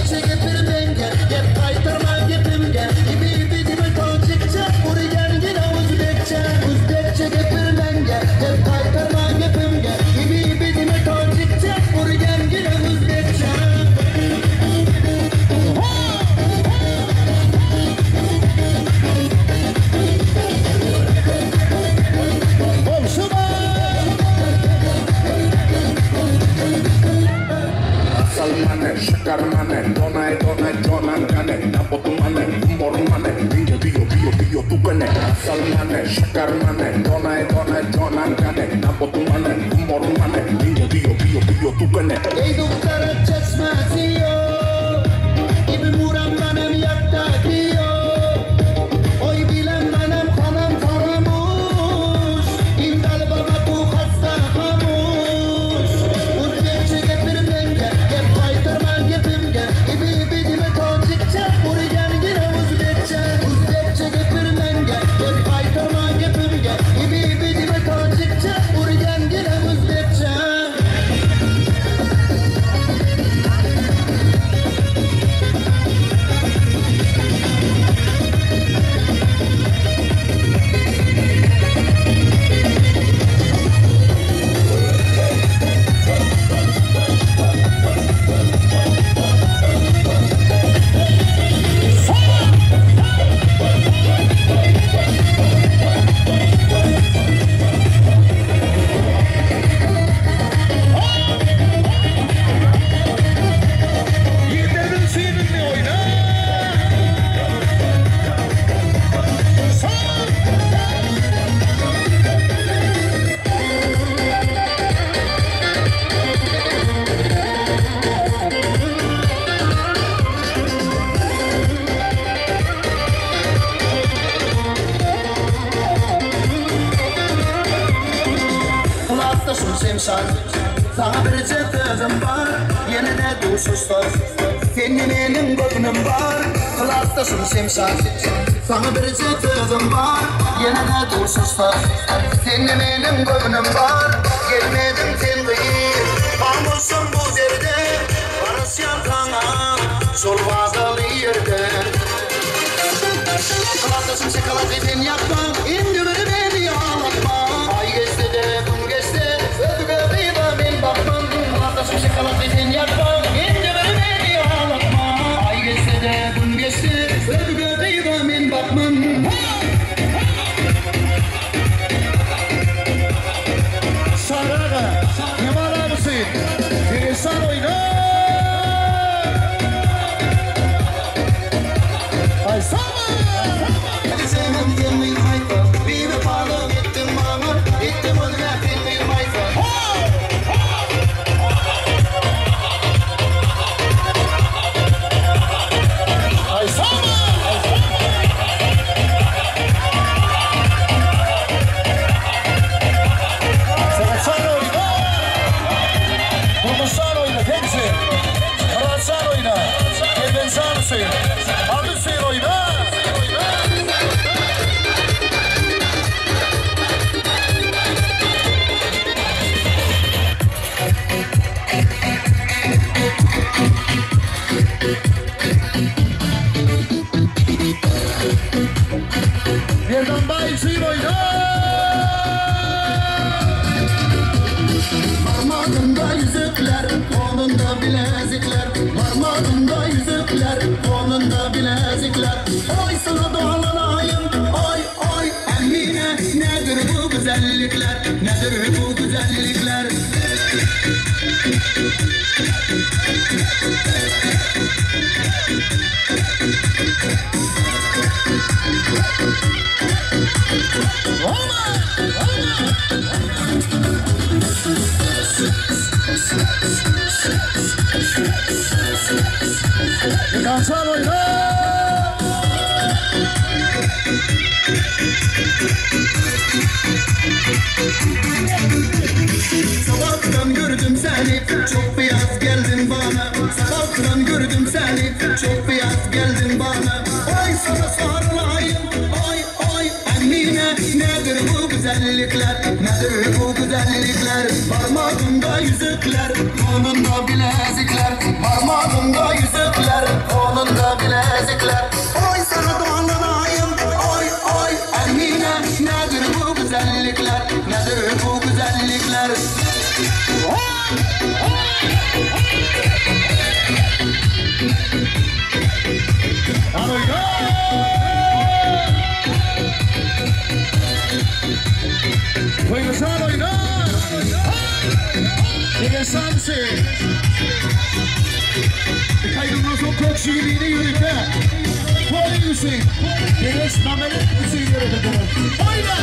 O'zbekcha gapirmanga, gap qaytarma gapimga. Ibi ibi dema tojikcha, o'rgangina o'zbekcha. O'zbekcha gapirmanga, gap qaytarma gapimga. Ibi ibi dema tojikcha, o'rgangina o'zbekcha. Asal mane, şeker mane, donay donay jonan kane, nabotu mane, mor mane, inge bio bio bio tukane. Asal mane, şeker mane, donay donay jonan kane, nabotu mane, mor mane, inge bio bio bio tukane. Ey doktora chashmasi Ibi muram manam yakta diyo Oy bilan manam xonam faramush Indal baba bu xasta xamush O'zbekcha gapirmanga, gap qaytarma gapimga. Ibi ibi dema tojikcha, o'rgangina o'zbekcha. O'zbekcha gapirmanga, gap qaytarma gapimga. Ibi ibi dema tojikcha, o'rgangina o'zbekcha. Ýigitlerimiz süýümli oýna. Klasdaşym Şemşat, Sana birje sözüm bar, Ýene-de duşuşsak, Sende meniň göwnüm bar. Klasdaşym Şemşat, Sana birje sözüm bar, Ýene-de duşuşsak, Sende meniň göwnüm bar. Gelmediň sen gyz, Gam bolsam bu derde, Garaşýan saňa, Şol wadaly ýerde. Klasdaşym şokolady sen ýapma, Indi bir meni ağlatma. Ay geçse de gün geçse, Özge gyza men bakmam. Klasdaşym şokolady sen ýapma, Indi bir meni ağlatma. Ay geçse de gün geçse, Özge gyza men bakmam. Saraga, Kemal abisi, Teresan oýna. Ay sama. Senin sen hayfa, Bir vefalık ettin bana, Ettim özge sen hayfa. Ay sama. Saraçan oýna. Kurmuşan oýna, hepsi. Karaçan oýna. Gelbensan Hüseyin. Adı Hüseyin oýna. Yerden bay Hüseyin oýna. Parmağımda yüzükler, kolunda bilezikler. Parmağımda yüzükler, kolunda bilezikler. Oy sana dolanayım, oy oy Emine. Nedir bu güzellikler, nedir bu güzellikler? Kansan oýna. Sabahtan gördüm seni, çok beyaz geldin bana. Sabahtan gördüm seni, çok beyaz geldin bana. Oy sana sarılayım, oy oy Emine. Nedir bu güzellikler, nedir bu güzellikler? Parmağımda yüzükler, kolunda bilezikler. Parmağımda yüzükler, Kerwensanysy. Kaýdymdan soň kök jigilini ýörite. Toý üçin, Geňeş Mamelet üçin ýörite bolar. Oýna!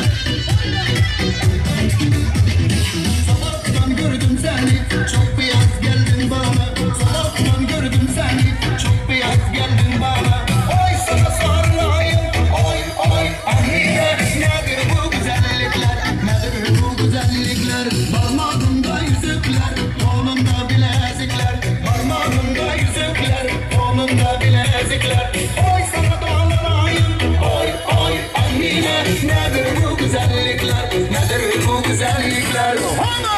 Sabahdan gördüm seni, çok beyaz geldin bana. Sabahdan gördüm seni, çok beyaz geldin bana. Oy sana sarılayım, oy oy ahine. Nedir bu güzellikler, nedir bu güzellikler? Parmağımda yüzükler, kolumda bilezikler. Parmağımda yüzükler, kolumda bilezikler. Oy sana bağlanayım, oy oy ahine. Nedir bu güzellikler, nedir bu güzellikler? Hana!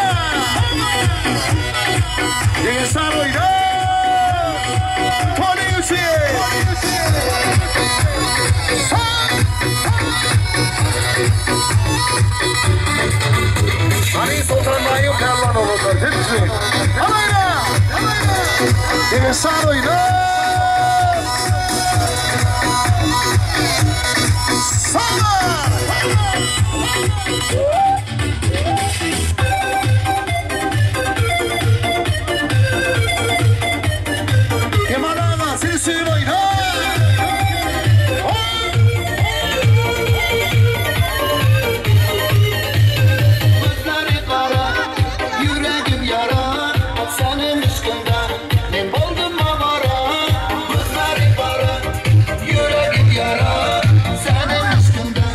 Geňeşhan oýna! Tony üçin! Hany Soltan Naýym Pälwan oglanlar siz üçin. Hanaýna! Geňeşhan oýna! Salla! Kemal aga siz üçin oýna! Gözleri kara, yüreğim yara. Senin aşkında men oldum avara. Gözleri kara, yüreğim yara. Senin aşkında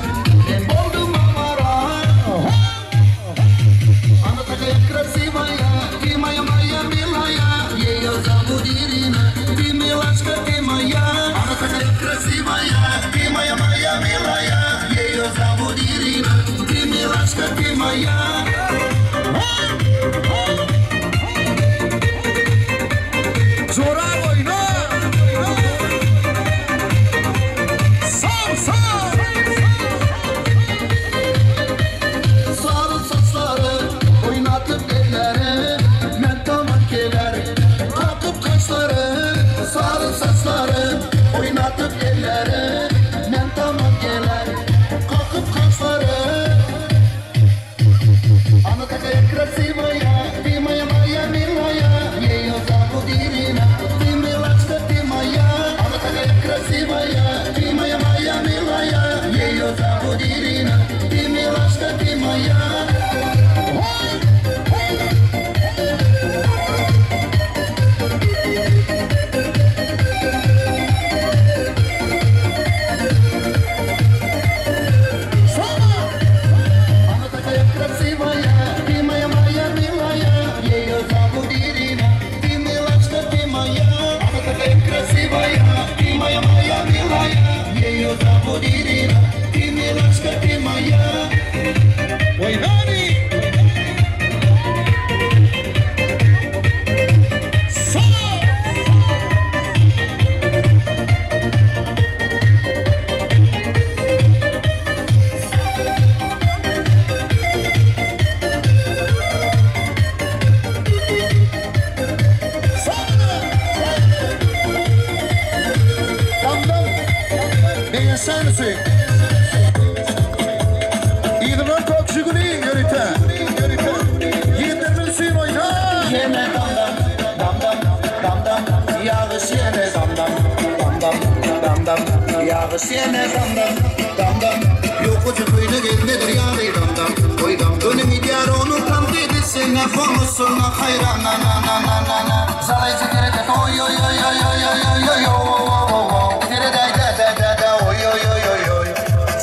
men oldum avara. Она такая красивая, ты моя, моя милая. Ее зовут Ирина, ты милашка, ты моя. Она такая красивая, ты моя, моя милая. Ее зовут Ирина, ты милашка, ты моя. Jora oýna! Sal, sal! Sarı saçları oynatıp elleri Men tamam geler kalkıp kaşları. Sarı saçları oynatıp elleri Men tamam geler kalkıp kaşları. Она такая красивая, ты моя, моя милая. Ее зовут Ирина, ты милашка, ты моя. Она такая красивая, ты моя, моя милая. Ее зовут Ирина, ты милашка, ты моя. Она такая красивая, ты моя, моя милая. Ее зовут Ирина, ты милашка, ты моя. Она такая красивая, ты моя, моя милая. Ее зовут Ирина, ты милашка, ты моя. Oýnany! Sal! Damdan Geňeşhan üçin. Ýygydan kök jigili ýörite. Ýigitlerimiz üçin oýna! Yine dam dam, dam dam, dam dam, yağış yine dam dam, dam dam, dam dam, yağış yine dam dam, dam dam. Yokucu köyüne gelmedir yağdı dam dam, oy dam. Önüm gider onu tam dedisine konusuna hayran na na na na na na. Zalaycı gerede oy oy oy oy oy oy oy oy oy oy oy. Gerede de de de de oy oy oy oy oy.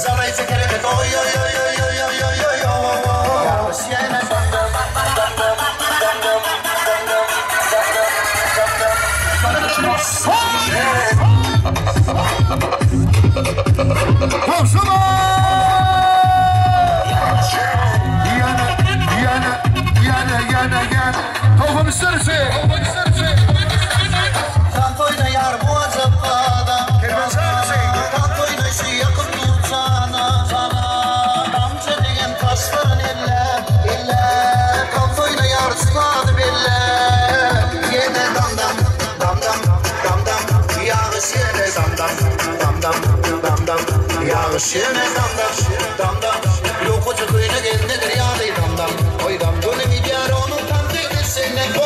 Zalaycı gerede oy oy oy oy oy oy oy oy oy oy. Yağış yine dam dam, dam dam, dam dam, dam dam, dam dam, dam dam. Komşuma! Ýene, ýene, ýene, ýene, ýene. Towhun üçin. Tantoyda yar bu acaba adam. Kerwensan üçin. Tantoyda şu yakıp tutsana sana. Damca degen taşların eller, eller. Tantoyda yar sıladı beller. Yine dam dam, dam dam, dam dam. Yağış yine dam dam, dam dam, dam dam. Yağış yine dam dam, dam dam. Yokucu köyüne gelnedir yağdı dam dam. Oy dam, gönlüm gider onu tam dedirsin.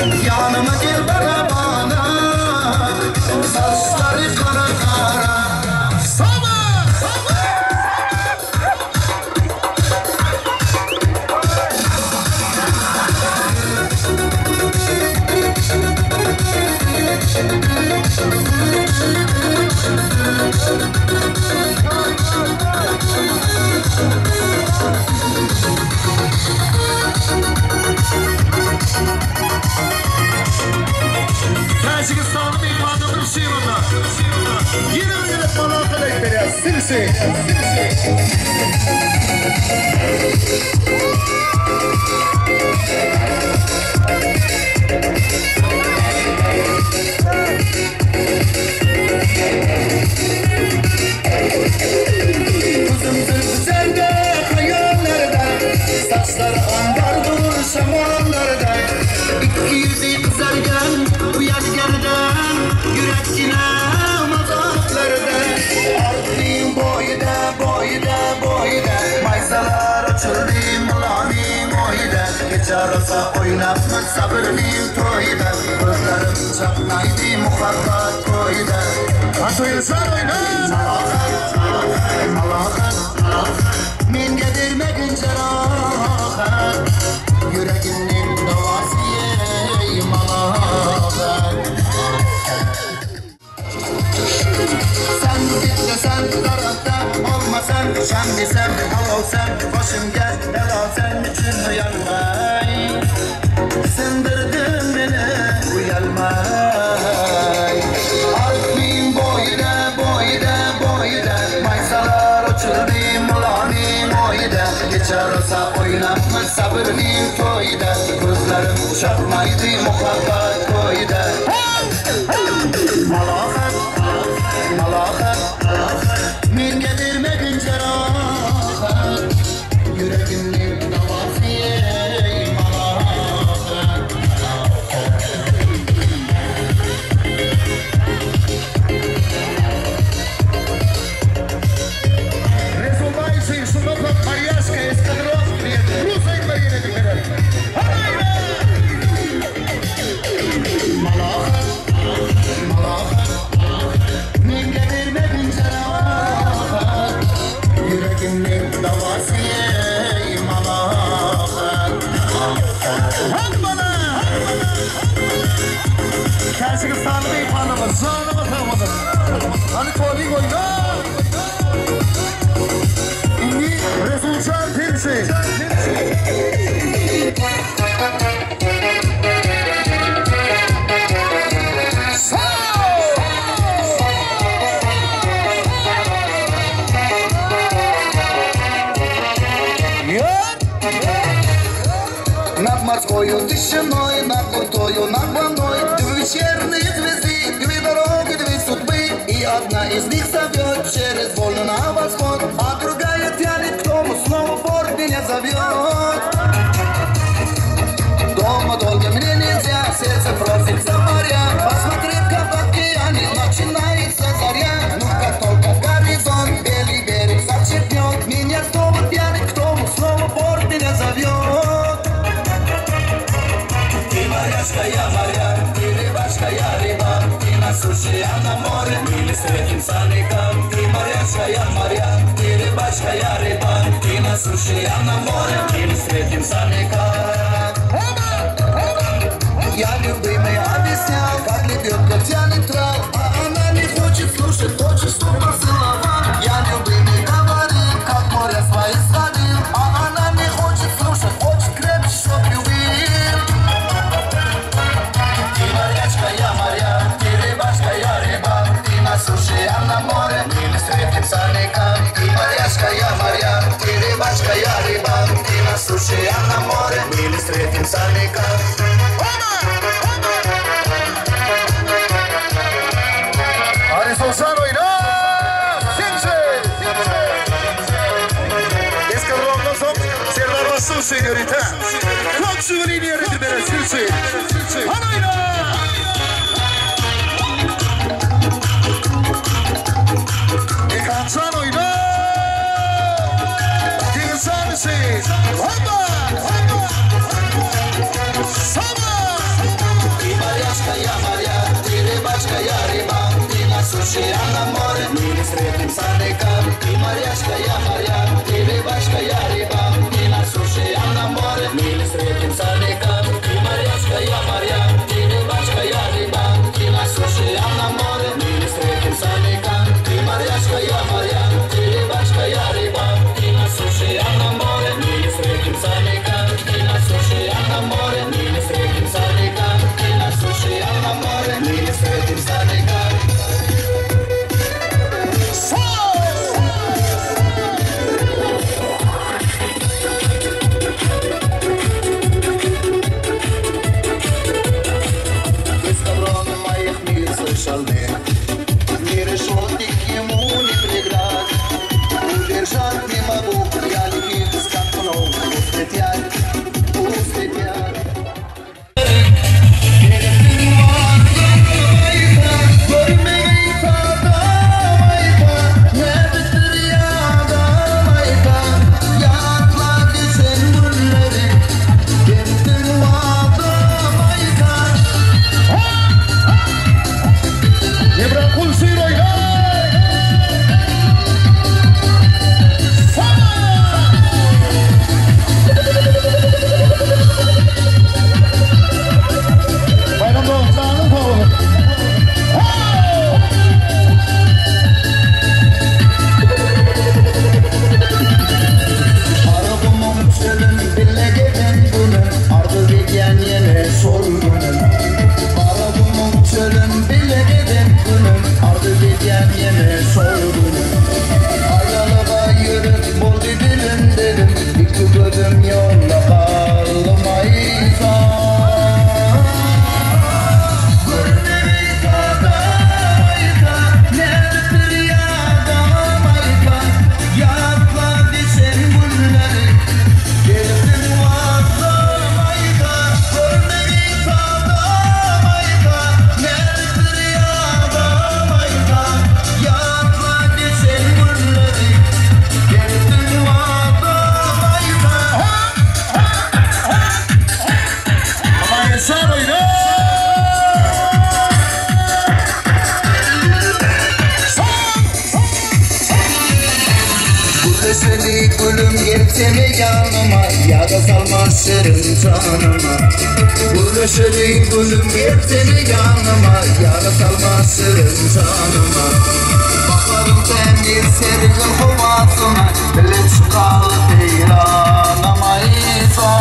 Ýanyma gel bana-bana, Saçlary gara-gara. Saba! Täjigistanly myhmanymyz Şirona. Ýene bir gezek maňa aýdyp berýär. Silsi. Gözüm zülfü sende hayallerde, Saçları ambar dur şamallarda. Ikki ýüzi gyzargan uýat gerden, Ýürekgine mazaklarda. Artlyň boýuda, boýuda, boýuda, Maýsalar açyldy mylanyň oýuda. Gije rosa oýnapmyz sabyrnyň toýuda, Gözlerim çaknaýdy muhabbat toýuda. Atoýlyjar oýna! Malahat, malahat, Menga bermagin jarohat, Yuragimning davosi ey malohat. Sen gitmesen tarafta olmasan, Şam desem olovsan, boshimga balo sen uchun uyalmay. Sindirdin meni uyalmay. Alpning bo'yida, bo'yida, bo'yida, Maysalar ochildi muloning o'yida. Kecha rosa o'ynabmiz sabrning to'yida, Ko'zlarim chaqmaydi muhabbat ko'yida. Malohat, malohat, Menga bermagin jarohat, Yuragimning davosi ey malohat. Resulbaý Şundan Mariaşka Eskadron Rus aýtma ýene bir. Hanaýna! Malohat, malohat, Menga bermagin jarohat, Yuragimning davosi ey malohat. Hambana! Täjigistanly myhmanymyz, janymy sagbolsun. Hany toýly oýna! Indi Resuljan Tirşi. Над морскою тишиной, над крутою, над волной Две вечерние звезды, две дороги, две судьбы. И одна из них зовет через волну на восход, А другая тянет к дому, снова порт меня зовет. Дома долго мне нельзя, сердце просит за моря. Посмотреть, как в океане начинается заря. Ну как только горизонт белый берег зачерпнет, Меня снова тянет к дому, снова порт меня зовет. Ты морячка, я моряк, ты рыбачка, я рыбак, Ты на суше, я на море, мы не встретимся никак. Ты морячка, я моряк, ты рыбачка, я рыбак, Ты на суше, я на море, мы не встретимся никак. Я любимый объяснял, как лебедка тянет трал, А она не хочет слушать, хочет, чтоб поцеловал. Я любимый говорил, как море свои сходил, А она не хочет слушать, хочет крепче, чтоб любил. Ты морячка, я моряк, ты рыбачка, я рыбак, Ты на суше, я на море, мы не встретимся никак. Ты морячка, я моряк, ты рыбачка, я рыбак, Ты на суше, я на море, мы не встретимся никак. Resuljan oýna! Tirşi! Eskadrondan soň Serdar Rasul señorita. Komşy bilen ýerinde beren Tirşi. Hanaýna! Mekanjan oýna! Tirşi! Hoppa! Hoppa! Maryashka, я Марья, ты рыбачка, я рыба, ты на суше, я на море, мы не встретимся никак. Ты морячка, я Марья, ты рыбачка, я рыба, ты на суше, я на море, мы не встретимся никак. Ты морячка, я Марья, ты рыбачка, я рыба, ты на суше, я на море, мы не встретимся никак. Ты на суше, я на море, мы не встретимся никак. Ты на суше, я на море, мы не встретимся никак. Из ковров моих мир слышал не решетник ему не преград. Удержать не могу, я лихих скакунов, услетят, услетят. Emrakul Siroy. Bayram doğumlarının kavunu. Arabamın çölün bile gelen günüm, Arzu edyen yine sol günüm. Arabamın çölün bile gelen günüm, Arzu edyen yine sol günüm. Ayralığa yürüp boldu dilim dedim, İki gözüm yolda kaldım ayza. Gülüşeli gülüm gelsene yanıma, Ya da salma şirin canıma. Gülüşeli gülüm gelsene yanıma, Ya da salma şirin canıma. Bakarım temiz sergin havasına, Bile çıkalı peyranıma İsa.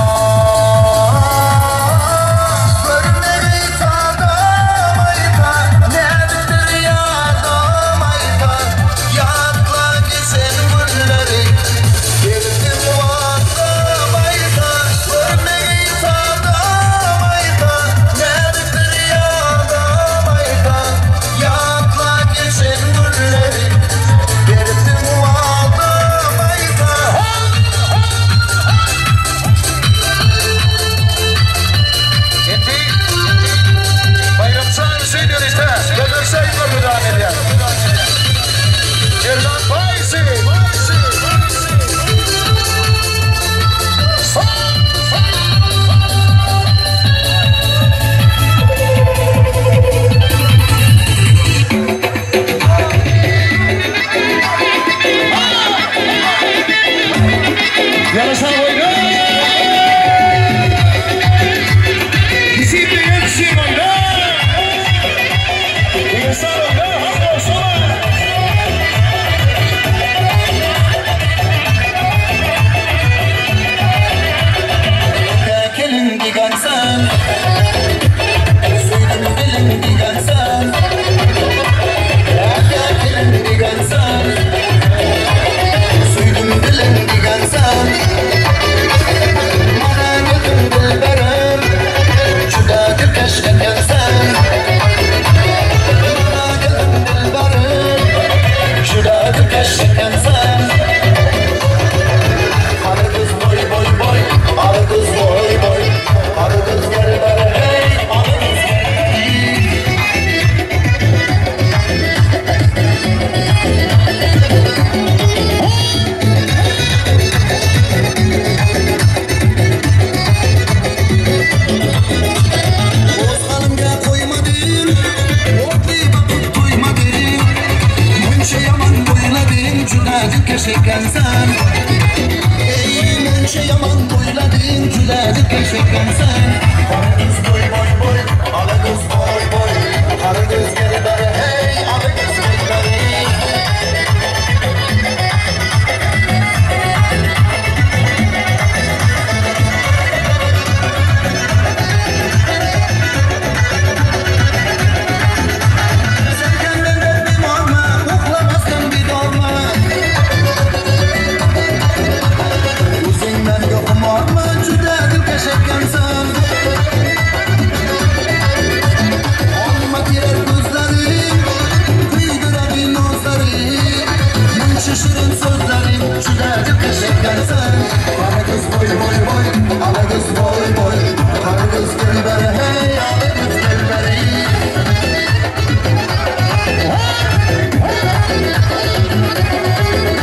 Juda dilkash ekansan. Qora ko'z boy boy boy, ola ko'z boy boy, qora ko'z kelbari hey, ola ko'z kelbari. Sevgenden derdim olma, uxlamasdan bidorma. O'zingdan yo'qmorma, juda dilkash ekansan. Olma terar ko'zlaring, kuydiradi nozlaring, muncha shirin so'zlaring, juda dilkash ekansan. Qora ko'z boy boy boy, ola ko'z boy boy, qora ko'z dilbari hey, ola ko'z dilbari.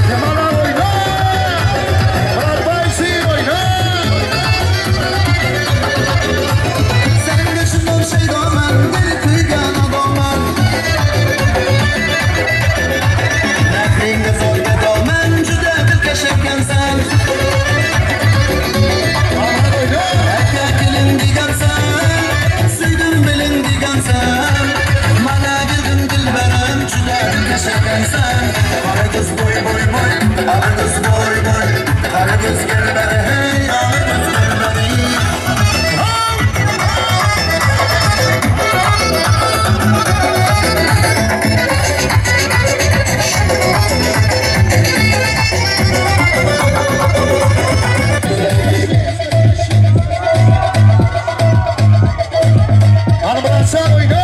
Kemal oýna! Murat Baýşir oýna! Senin için şeydaman, deli kuygan adamman. Mehringga zo'r gadoman, juda dilkash ekansan. Aka kelin degansan, suydim bilin degansan. Mana bildim dilbarim, juda dilkash ekansan. Qora ko'z boy boy boy, ola ko'z boy boy, qora ko'z kelbari hey, ola ko'z kelbari. Hany Muratjan oýna!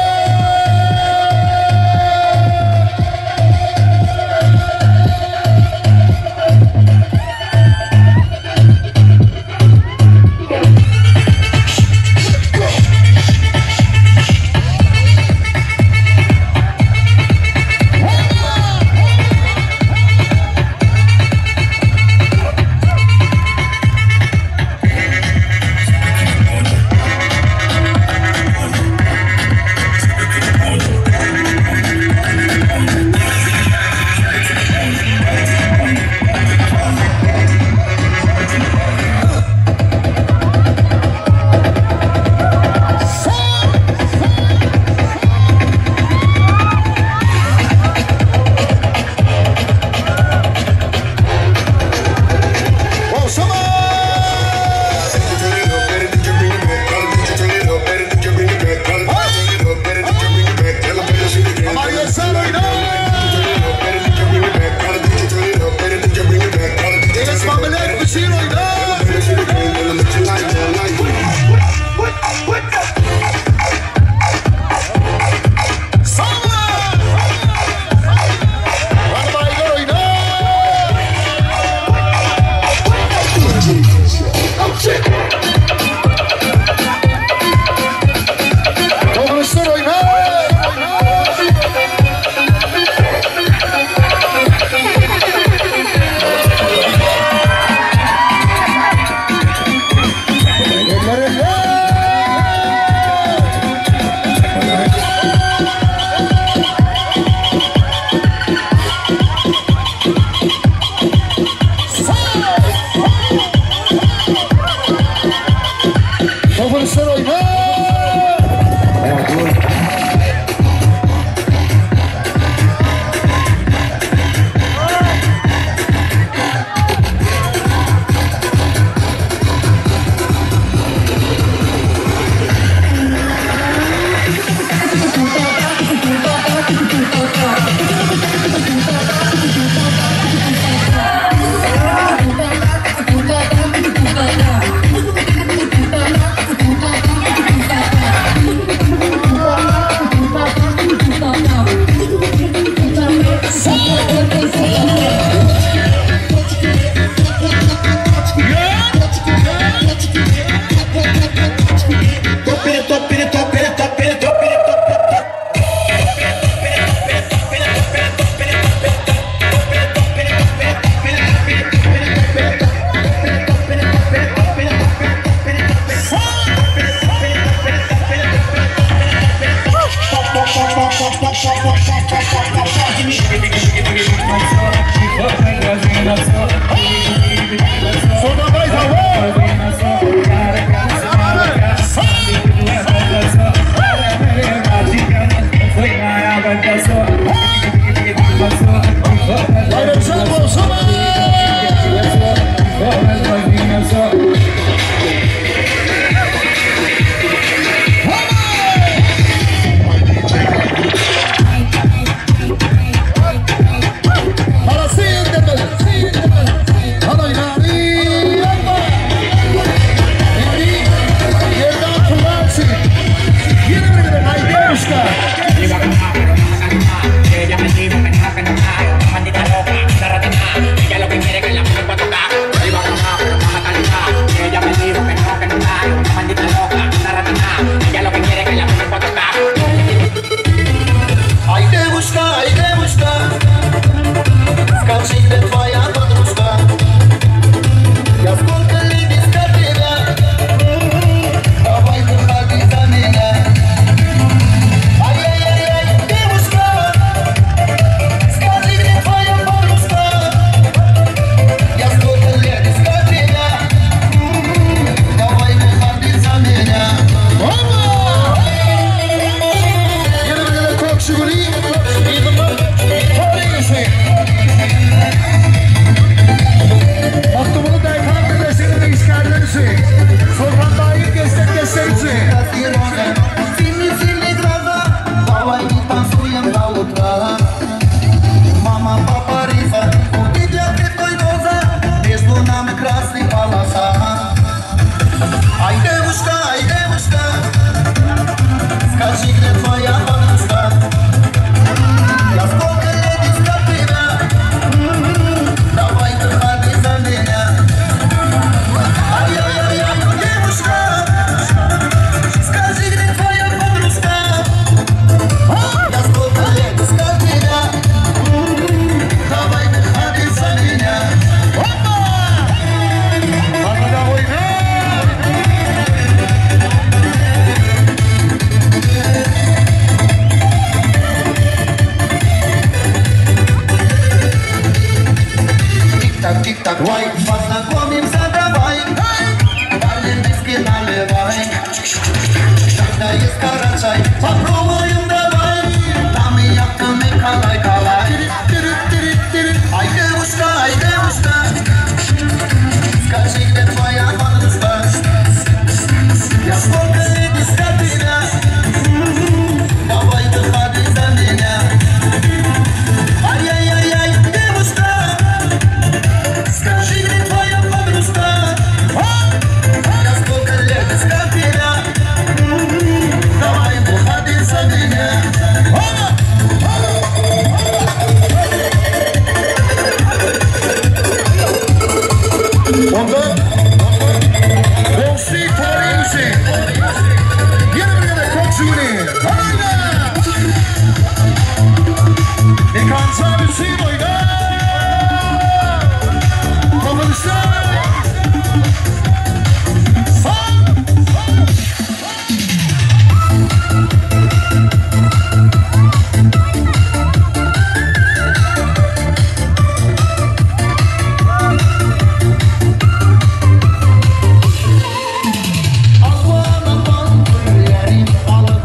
Bolşama! Aman Yaşar oýna! Deniz Mamelet Büşir oýna! Salla! Hany Baýgar oýna! Dogruşlar oýna! Eller eller! Dogruşlar oýna! и роза, сильный-сильный гроза. Давай не танцуем до утра. Мама, папа, Риза, увидят крепкой роза, между нами красный полоса. Ай, девушка, ай, девушка, скажи, где твоя подружка? Я сколько лет искал тебя, давай выходи за меня. Ай-яй-яй-яй, девушка, скажи, где твоя подружка? Я сколько лет искал тебя, давай выходи за меня. Опа! Arada oyna! Тик-так, тик-так, вай, познакомимся давай. Парни, виски наливай. Когда есть карачай, попробуем давай. Там и яхтами калай-калай. Ай, девушка, ай, девушка, скажи, где твоя подружка? Я сколько лет искал тебя, давай выходи за меня. Ай-яй-яй-яй, девушка, скажи, где твоя подружка? Я сколько лет искал тебя, давай выходи за меня. Onda Goňşy Tory Hüseýin. Ýene bir gezek goňşy güni. Haýda! Mekan Hüseýin oýna! Kapalyşlar! Sağ! Aman aman güllerim alıp.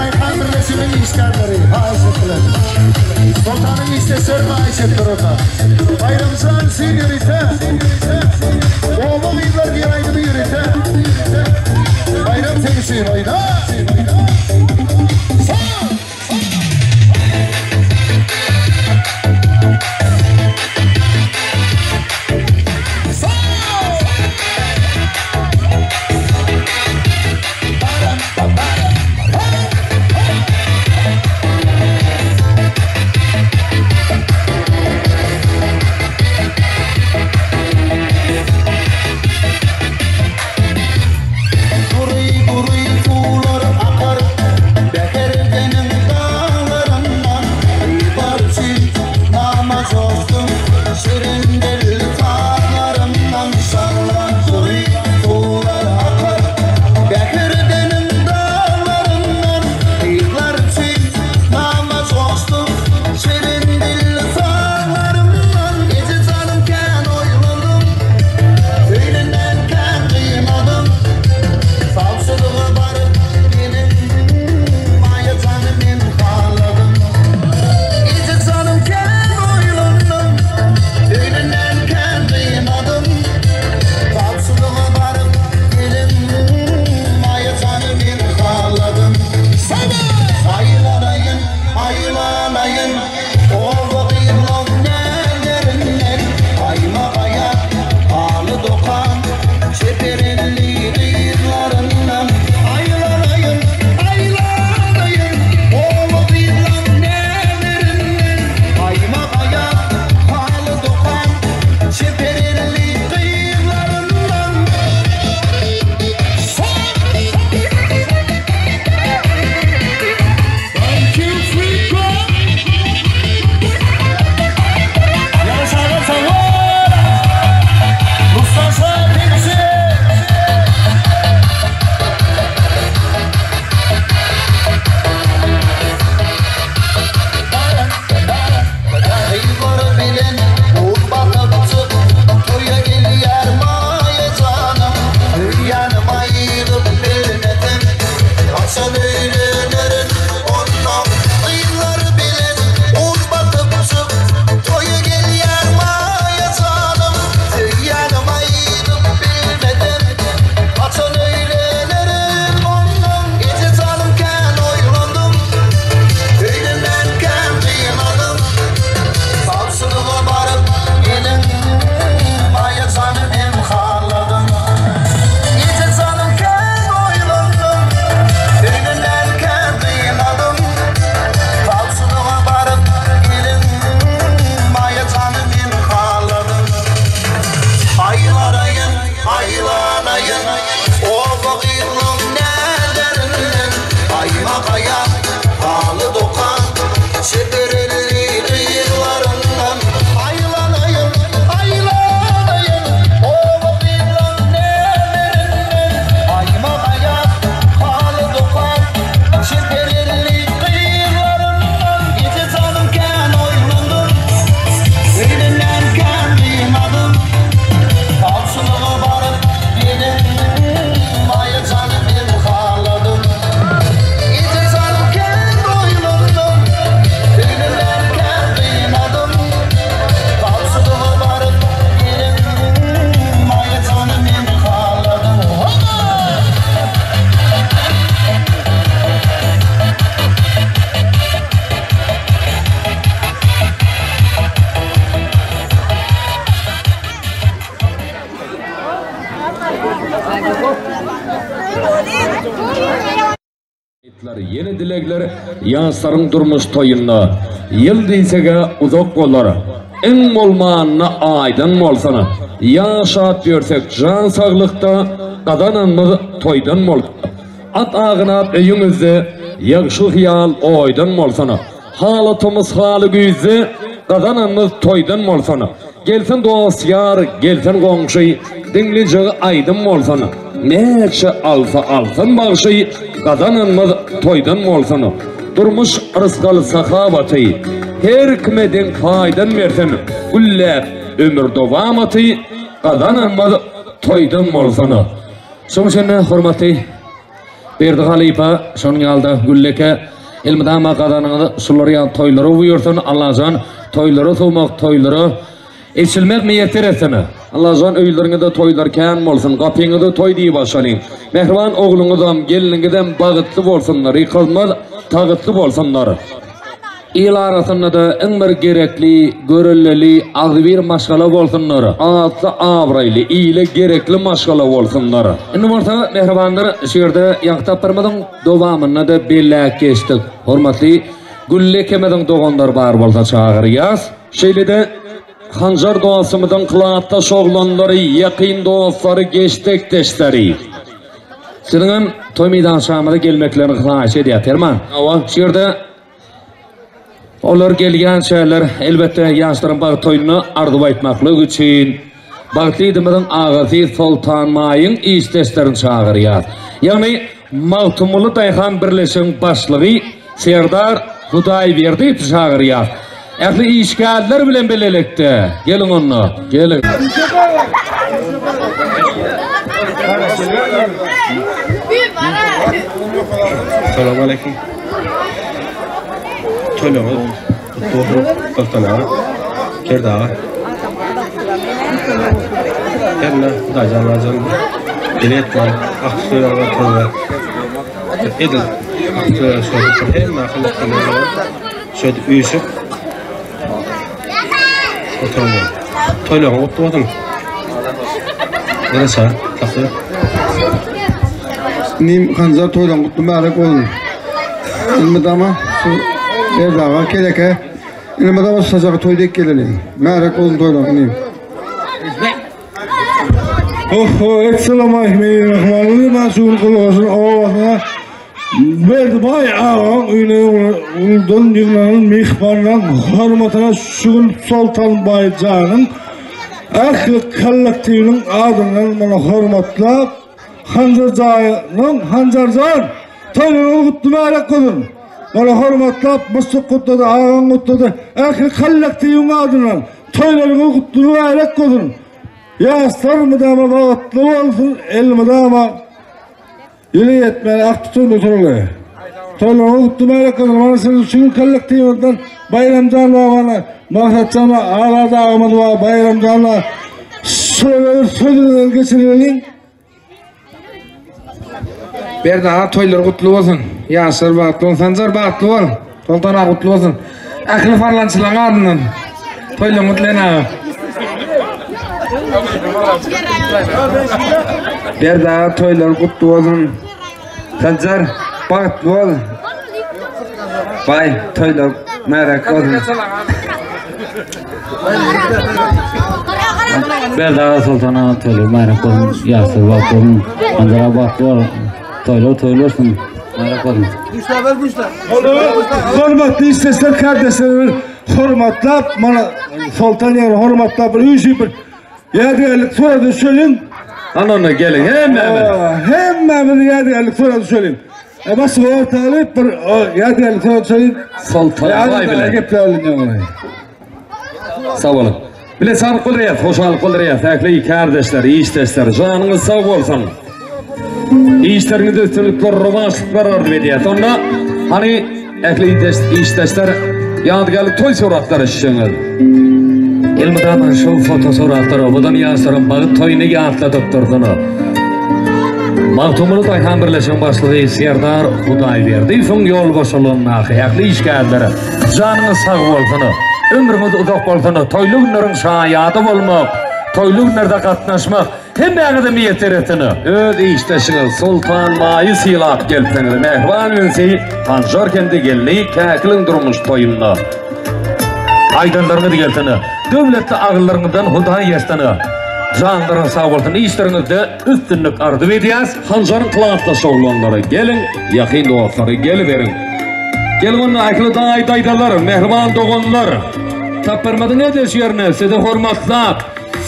Daýhan birleşiginiň işgärleri haýyş etdiler. Soltanyň işdeşleri haýyş etdiler onda. Baýramjan üçin ýörite. Oba gyzlary diýen aýdymy ýörite. Baýram seň üçin oýna. Sag! Dury-dury suwlar akar Bäherdeniň daglaryndan Gyzlar üçin nama joşdum Şirin dilli sazlaryndan Şallan dury suwlar akar Bäherdeniň daglaryndan Gyzlar üçin nama joşdum Şirin dilli sazlaryndan Eje janym kän oýlandym Öýlenmän kän gynadym Sawçylyga baryp gelin Maýa jany men haladym Eje janym kän oýlandym Öýlenmän kän gynadym Sawçylyga baryp gelin Maýa jany men haladym Aýlanaýyn, aýlanaýyn Oba gyzlaň näzlerinden Gaýma gaýa haly dokan Çeper elli gyzlaryndan Aýlanaýyn, aýlanaýyn Oba gyzlaň näzlerinden Gaýma gaýa haly dokan Çeper elli gyzlaryndan One, two, three, go! Ýaş aga sag bol! Mustafa Pekçi! Gyzlar bilen buz basypjyk toýa gelýär Maýa janym. Söýýänim aýdyp bilmesem, haçan öýlenerin onnoň. Gyzlar bilen buz basypjyk toýa gelýär Maýa janym. Söýýänim aýdyp bilmesem, haçan öýlenerin onnoň. Eje janym kän oýlandym, öýlenmän kän gynadym. Sawçylyga baryp gelin Maýa jany men haladym. Eje janym kän oýlandym, öýlenmän kän gynadym. Sawçylyga baryp gelin Maýa jany men haladym. Aýlanaýyn, aýlanaýyn, oba gyzlaň näzlerinden. Gaýma gaýa haly dokan çeper elli gyzlaryndan. Aýlanaýyn, aýlanaýyn, oba gyzlaň näzlerinden. Gaýma gaýa haly dokan çeper elli gyzlaryndan. Eje janym kän oýlandym, öýlenmän kän gynadym. Sawçylyga baryp gelin Maýa jany men haladym. Eje janym kän oýlandym, öýlenmän kän gynadym. Sawçylyga baryp gelin Maýa jany men haladym. Hoppa! Aýtlar, ýene dilegler ýaşlaryň durmuş toýunda. Ýyl diýseg-ä uzak bolar. Iň bolmanda aýdan bolsun. Ýaşap ýörsek jan saglykda, gazananymyz toýdan bolsun. At agynap öýüňizde, ýagşy hyýal oýdan bolsun. Haly tomus haly güýzde, gazananymyz toýdan bolsun. Gelsin dost-ýar, gelsin goňşy, diňlejegi aýdym bolsun. Näçe alsa alsyn bagşy, gazananymyz toýdan bolsun. Durmuş rysgal sahawaty, her kime deň paýdan bersin. Gülläp ömür dowamaty, gazananymyz toýdan bolsun. Şonuň üçin-de hormatly. Berdi halypa, şonuň ýaly-da Gülleke, elmydama gazanyňyz şular ýaly toýlara buýursyn, Allajan toýlara sowmak, toýlara eçilmek miýesser etsin. Allajan öýleriňizde toýlar kän bolsun, gapyňyzy toý diýip açalyň. Mähriban ogluňyzam, gelniňizem bagtly bolsunlar, ýykylmaz tagytly bolsunlar. Il arasynda-da iň bir gerekli, görelleli, agzybir maşgala bolsunlar. Atly-abraýly, ile gerekli maşgala bolsunlar. Indi bolsa, mähribanlar, şu ýerde ýaňky tapgyrymyzyň dowamynda-da belläp geçdik. Hormatly Gülli ekemiziň doganlary bar bolsa çagyrýas. Şeýle-de Hanjar dostumyzyň klasdaş oglanlary, ýakyn dostlary, geşdekdeşleri. Siziňem toý meýdançamyza gelmekleriňizi haýyş edýär. Perman. Hawa, şu ýerde olar gelýänçäler, elbetde, ýaşlaryň bagt toýunda arzuw aýtmaklyk üçin bagtly ýigidimiziň agasy Soltan Maýyň işdeşlerini çagyrýar. Ýagny Magtymguly daýhan birleşigiň başlygy Serdar Hudaýberdiýewi çagyrýar. Ähli işgärler bilen bilelikde geliň onda, geliň. Salam aleyküm. Toýlaryňyz gutly bolsun, Soltan aga, Berdi aga. Herne Hudaýjan Najan dile etmän, ak söýen toýlar. Edil ak söýen şeýdip hemme akyl Şeýdip üýşüp oturmaly. Toýlaryň gutly bolsun. Ýene çaý, kakly. Nim Hanjar toýlaryň gutly mübärek bolsun. Elmydama şu Berdi aga keleke. Elmydama şu saçagy toý dek geleli. Mübärek bolsun toýlaryň nim. Oho, Essalamualeýkum, Rahman şu gün Gulgaşyň obasyna Berdi baý agaň öýüne uludan ýygnanan myhmanlaryň hormatyna şu gün Soltan baý janyň ähli kollektiwiniň adyndan muny hormatlap Hanjar janyň Hanjar jan toýuňyz gutly mübärek bolsun. Muny hormatlap Musuk gutlady, agaň gutlady. Ähli kollektiwiň adyndan toýlaryňyz gutly mübärek bolsun. Ýaşlar mydama bagtly bolsun, elmydama Ýyly ýetmän ak tutun oturly. Toýlaryňyz gutly mübärek bolsun. Mana siz şu gün kollektiwimizden Baýramjan babany, Maksatjan Azat agymyz bar, Baýramjan bar. Şolara bir sözüňizi geçireliň. Berdi aga toýlar gutly bolsun. Ýaşlar bagtly bolsun. Sanjar bagtly bol. Soltan aga gutly bolsun. Ähli farlançylaryň adyndan toýlaryň gutly aga. Berdi aga toýlar gutly bolsun. Sanjar bagtly bol. Baý toýlar mübärek bolsun. Berdi aga Soltan aga toýlar mübärek bolsun. Ýaşlar bagtly bolsun. Sanjar aga bagtly bol. Toýlar toýlar bolsun. Mübärek bolsun. Hormatly işdeşler, kardeşler, hormatlap, mana Soltan ýaly hormatlap bir üýşüp bir ýadygärlik surata düşeliň. Anana geliň hemmämiz. Hemmämiz ýadygärlik surata düşeliň. E başy ortalyp bir ýadygärlik surata düşeliň. Soltan baý bilen. Gepläliň ýaňy. Sag boluň. Bile saglyk bildirýäs, hoşallyk bildirýäs ähli kärdeşler, işdeşler. Janyňyz sag bolsun. Işleriňizde üstünlikler, rowaçlyklar arzuw edýäs. Onda hany ähli işdeşler ýadygärlik toý suratlary düşseňiz. Elmydama şu fotosuratlar owadan ýaşlaryň bagt toýuny ýatladyp dursun. Magtymguly daýhan birleşigiň başlygy Serdar Hudaýberdiýewiň ýolbaşçylygyndaky ähli işgärler Janyňyz sag bolsun, ömrüňiz uzak bolsun, toýly günleriň şaýady bolmak, toýly günlerde gatnaşmak hemmäňize miýesser etsin. Öz işdeşiňiz Soltan Maýy sylap gelipsiňiz, mähriban ünsi Hanjar hem-de gelni Käkiliň durmuş toýunda. Aýdanlaryňyz gelsin, döwletli agyllaryňyzdan Hudaý ýetsin. Janlaryňyz sag bolsun, işleriňizde üstünlik arzuw edýäs. Hanjaryň klasdaş oglanlary geliň, ýakyn dostlary geliberiň. Geliň onda ähli daýy daýzalar, mähriban doganlar. Tapbarmadyň ediş ýerine sizi hormatlap,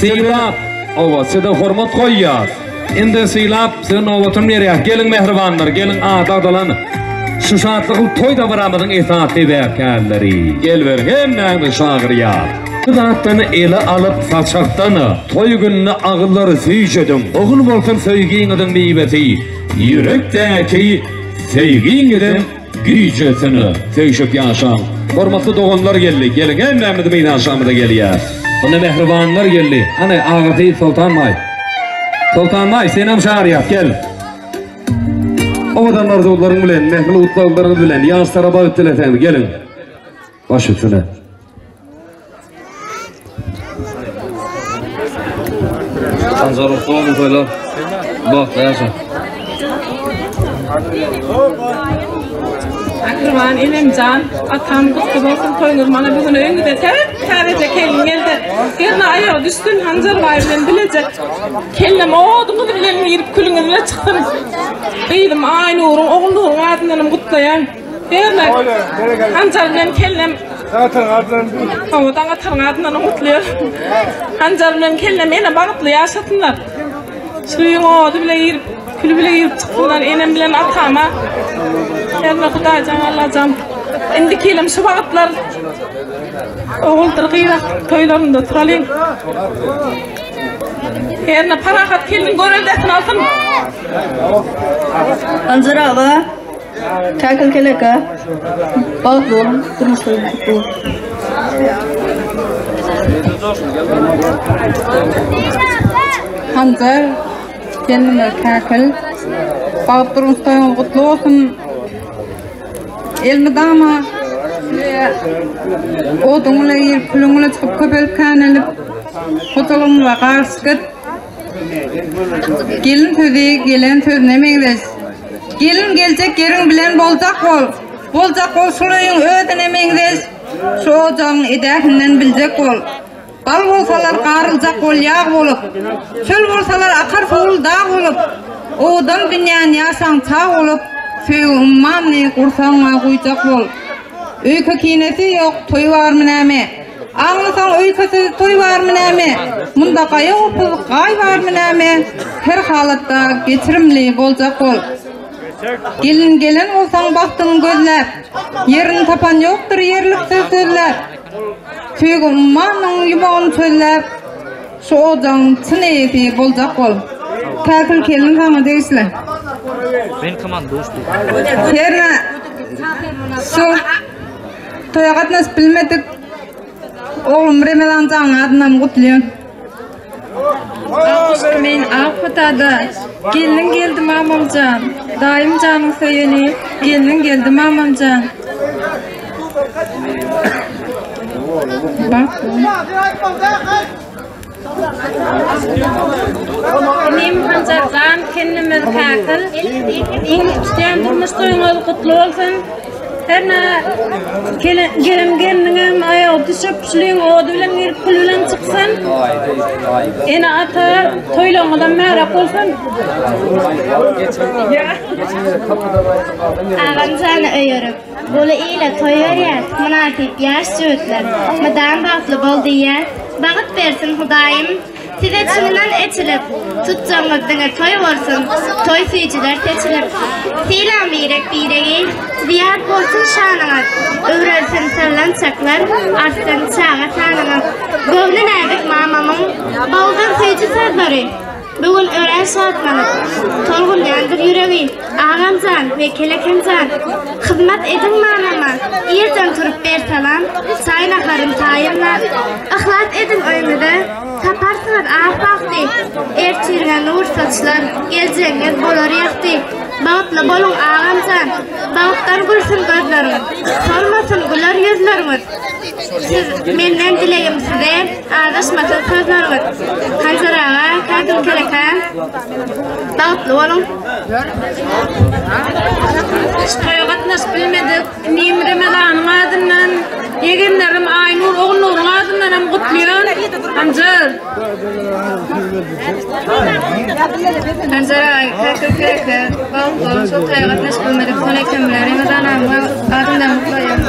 sylap, owa size hormat goýýas. Indi sylap size nobatyny berýäs. Geliň mähribanlar, geliň ady agzalan şu şatlykly toý dabaramyzyň esasy sebäpkärleri. Geliberiň hemmäňizi çagyrýas. Zatdan ele alyp saçakdan, Toý gününe agyzlary süýjediň. Ogul bolsun söýgiňiziň miwesi, Ýürekdäki söýgiňiziň güýjesini söýşüp ýaşaň. Hormatly doganlar geldi, geliň hemmämiz meýdançamyza gelýäs. Munda mähribanlar geldi. Hany agasy Soltanbaý. Soltanbaý senem çagyrýas gel. Owadan arzuwlaryň bilen, mähirli gutlaglaryňyz bilen ýaşlara bagt dileseňiz geliň. Baş üstüne. Sanjar olsun toýlar. Bagtly ýaşa. Mähriban enemjan, atam gutly bolsun toýuňyz mana bu gün öýüňize täp-täzeje gelin geldi. Gelin aýagy düşsün Hanjar baý bilen bileje. Kellem oduňyz bilen girip külüňiz bilen çyksyn. Gyzym Aýnuryň, Ogulnuryň adyndanam gutlaýan. Herne Hanjar bilen kellem Hawa, Daňataryň adyndanam gutlaýar. Hanjar bilen kellem ene bagtly ýaşasynlar. Şu öýüň ody bile girip, küli bile girip çyksynlar enem bilen atama. Herne Hudaýjan Allajan. Indiki ýylam şu wagtlar oguldyr gyz toýlarynda turalyň. Herne parahat gelin göreldesini alsyn. Hanjar aga, Käkil keleke, bagtly boluň, durmuş toýuňyz gutly bolsun. Hanjar, gelnimiz Käkil, bagt durmuş toýuňyz gutly bolsun. Elmydama oduň bilen girip, külüň bilen çykyp, köpelip känelip, hojalygyňyza garyşyp git. Gelin sözi gelen sözüne meňzeş. Gelin geljek ýeriň bilen boljak bol. Boljak bol şul öýüň özüne meňzeş. Şu ojagyň edähinden biljek bol. Bal bolsalar garyljak bol ýag bolup. Çöl bolsalar akar suwly dag bolup. Owadan dünýäni ýaşaň çag bolup. Söýgi ummanyny gursagyňa guýjak bol. Öýke kinesi ýok, toý barmy näme? Aňlasaň öýkesiz toý barmy näme? Munda gaýa gopuz gaý barmy näme? Her halatda geçirimli boljak bol. Gelin gelen bolsaň bagtyňy gözläp, Ýerini tapan ýokdur ýerliksiz sözläp. Söýgi ummanynyň ýumagyny çözläp, Şu ojagyň çyn eýesi boljak bol. Käkil gelin saňa degişli. Men komanda uçdy. Herne şu toýa gatnaşyp bilmedik oglum Remezan janyň adyndan gutlaýan. Men ak patada gelniň geldi mamamjan daýym janyň söýeni gelniň geldi mamamjan. Bak. Inim Hanjarjan, kendimiz käkil. Iň tutýan durmuş toýuňyz gutly bolsun. Herne gelen gelniňem aýagy düşüp, şulyň ody bilen girip, pul bilen çyksyn. Ene ata toýlaryňyzam märäk bolsun. Agam jany öýerip. Uly ile toý berýäs, mynasyp ýaş jübütler, mydam bagtly bol diýýäs. Bagt bersin Hudaýym, size çyndan eçilip, tutjagyňyz diňe toý bolsun, toý süýjüler seçilip. Sylaň birek-biregi, zyýat bolsun şanyňyz, öwrelsin sallançaklar, artsyn çaga sanyňyz. Göwni näzik mamamyň baldan süýji sözleri, Bu gün örän şatlanyp, tolgunýandyr ýüregi. Agam jan we Kelekem jan, hyzmat ediň mamama, irden turup ber salam, çaý-naharyn taýynlap. Yhlas ediň öýüňize, taparsyňyz ak bagty. Ertiriňe nur saçlar, geljegiňiz bolar ýagty. Bagtly boluň agam jan, bagtdan gülsün gözleriňiz, solmasyn güler ýüzleriňiz. Siz menden dilegim size azaşmasyn sözleriňiz. Hanjar aga, Käkim Keleka, bagtly boluň. Toýa gatnaşyp bilmedik. Inim Remezanyň adyndan, ýegenlerim Aýnur, Ogulnuryň adyndan hem gutlaýan. Hanjar. Hanjar aga, Käkim Keleka, bagtly boluň. Şol toýa gatnaşyp bilmedik. Son ekemler Remezan agaň adyndan gutlaýan.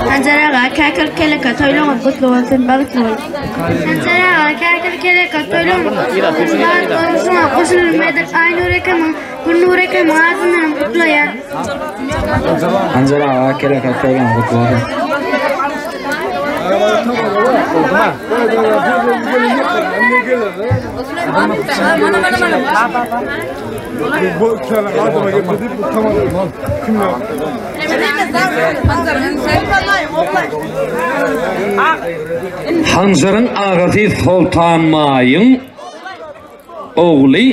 Sanjar aga, käkir keleke toýlaryňyz gutly bolsun, bagtly bol. Sanjar aga, käkir keleke toýlaryňyz gutly bolsun, bagtly bol. Şuňa goşulmadyk Aýnur ekemiň, Gülnur ekemiň adyndan gutlaýan. Sanjar aga, keleke toýlaryňyz gutly bolsun. Hanjaryň agasy Soltan Maýyň ogly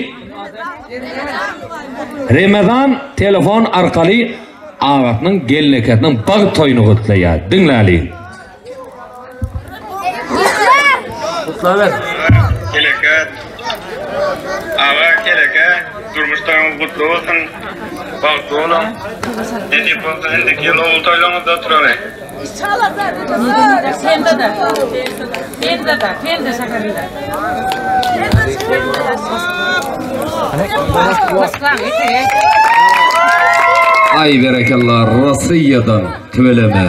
Remezan telefon arkaly agasynyň gelnekesiniň bagt toýuny gutlaýar. Diňläliň. Gutlaber. Keleke. Aga keleke. Durmuş toýuňyz gutly bolsun. Bagtly boluň. Nesip bolsa indiki ýyl ogul toýlaryňyzda oturaly. Sende-de. Sende-de. Sende şäherinde. Aý berekella Rossiýadan tüweleme.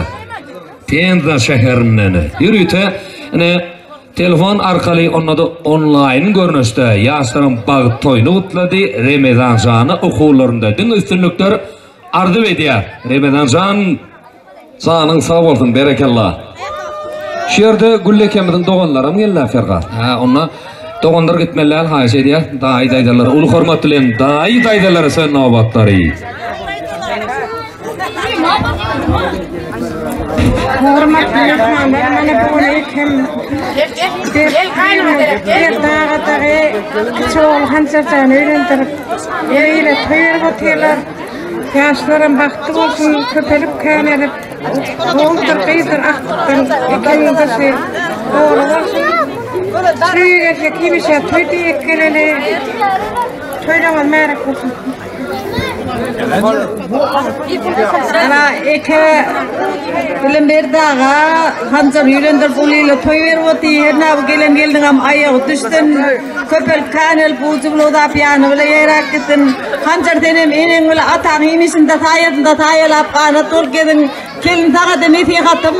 Penza şäherinden ýörite ine telefon arkaly onda-da onlaýn görnüşde ýaşlaryň bagt toýuny gutlady. Remezan jana okuwlarynda diňe üstünlikler arzuw edýär. Remezan jan janyň sag bolsun berekella. Şu ýerde Gülli ekemiziň doganlaram geldi Ferhat. Hä onda doganlar gitmeli däl haýyş edýär. Daýy daýzalar uly hormat bilen daýy daýzalara söz nobatlary. Hormatly myhmanlar, mana bu gün hem Berdi aga dagy kiçi ogly Hanjarjany öýlendirip, ýere toý berip otyrlar. Ýaşlaram bagtly bolsun, köpelip känelip, oguldyr, gyzdyr, agtykdan ekeniň daşy doly bolsun. Toýa gelsek hemişe toý diýip geleli. Toýlaryňyz märäk bolsun. Ana eke bilen Berdi aga Hanjar ýürendir bul ýyla toý berip otyr. Her näbi gelen gelniňem aýagy düşsün. Köpelip känelip ujy bile uzap ýany bile ýeräk gitsin. Hanjar senem eneň bile ataň imişinde saýasynda saýalap ganat bolup geziň. Gelin saňa-da nesihatym.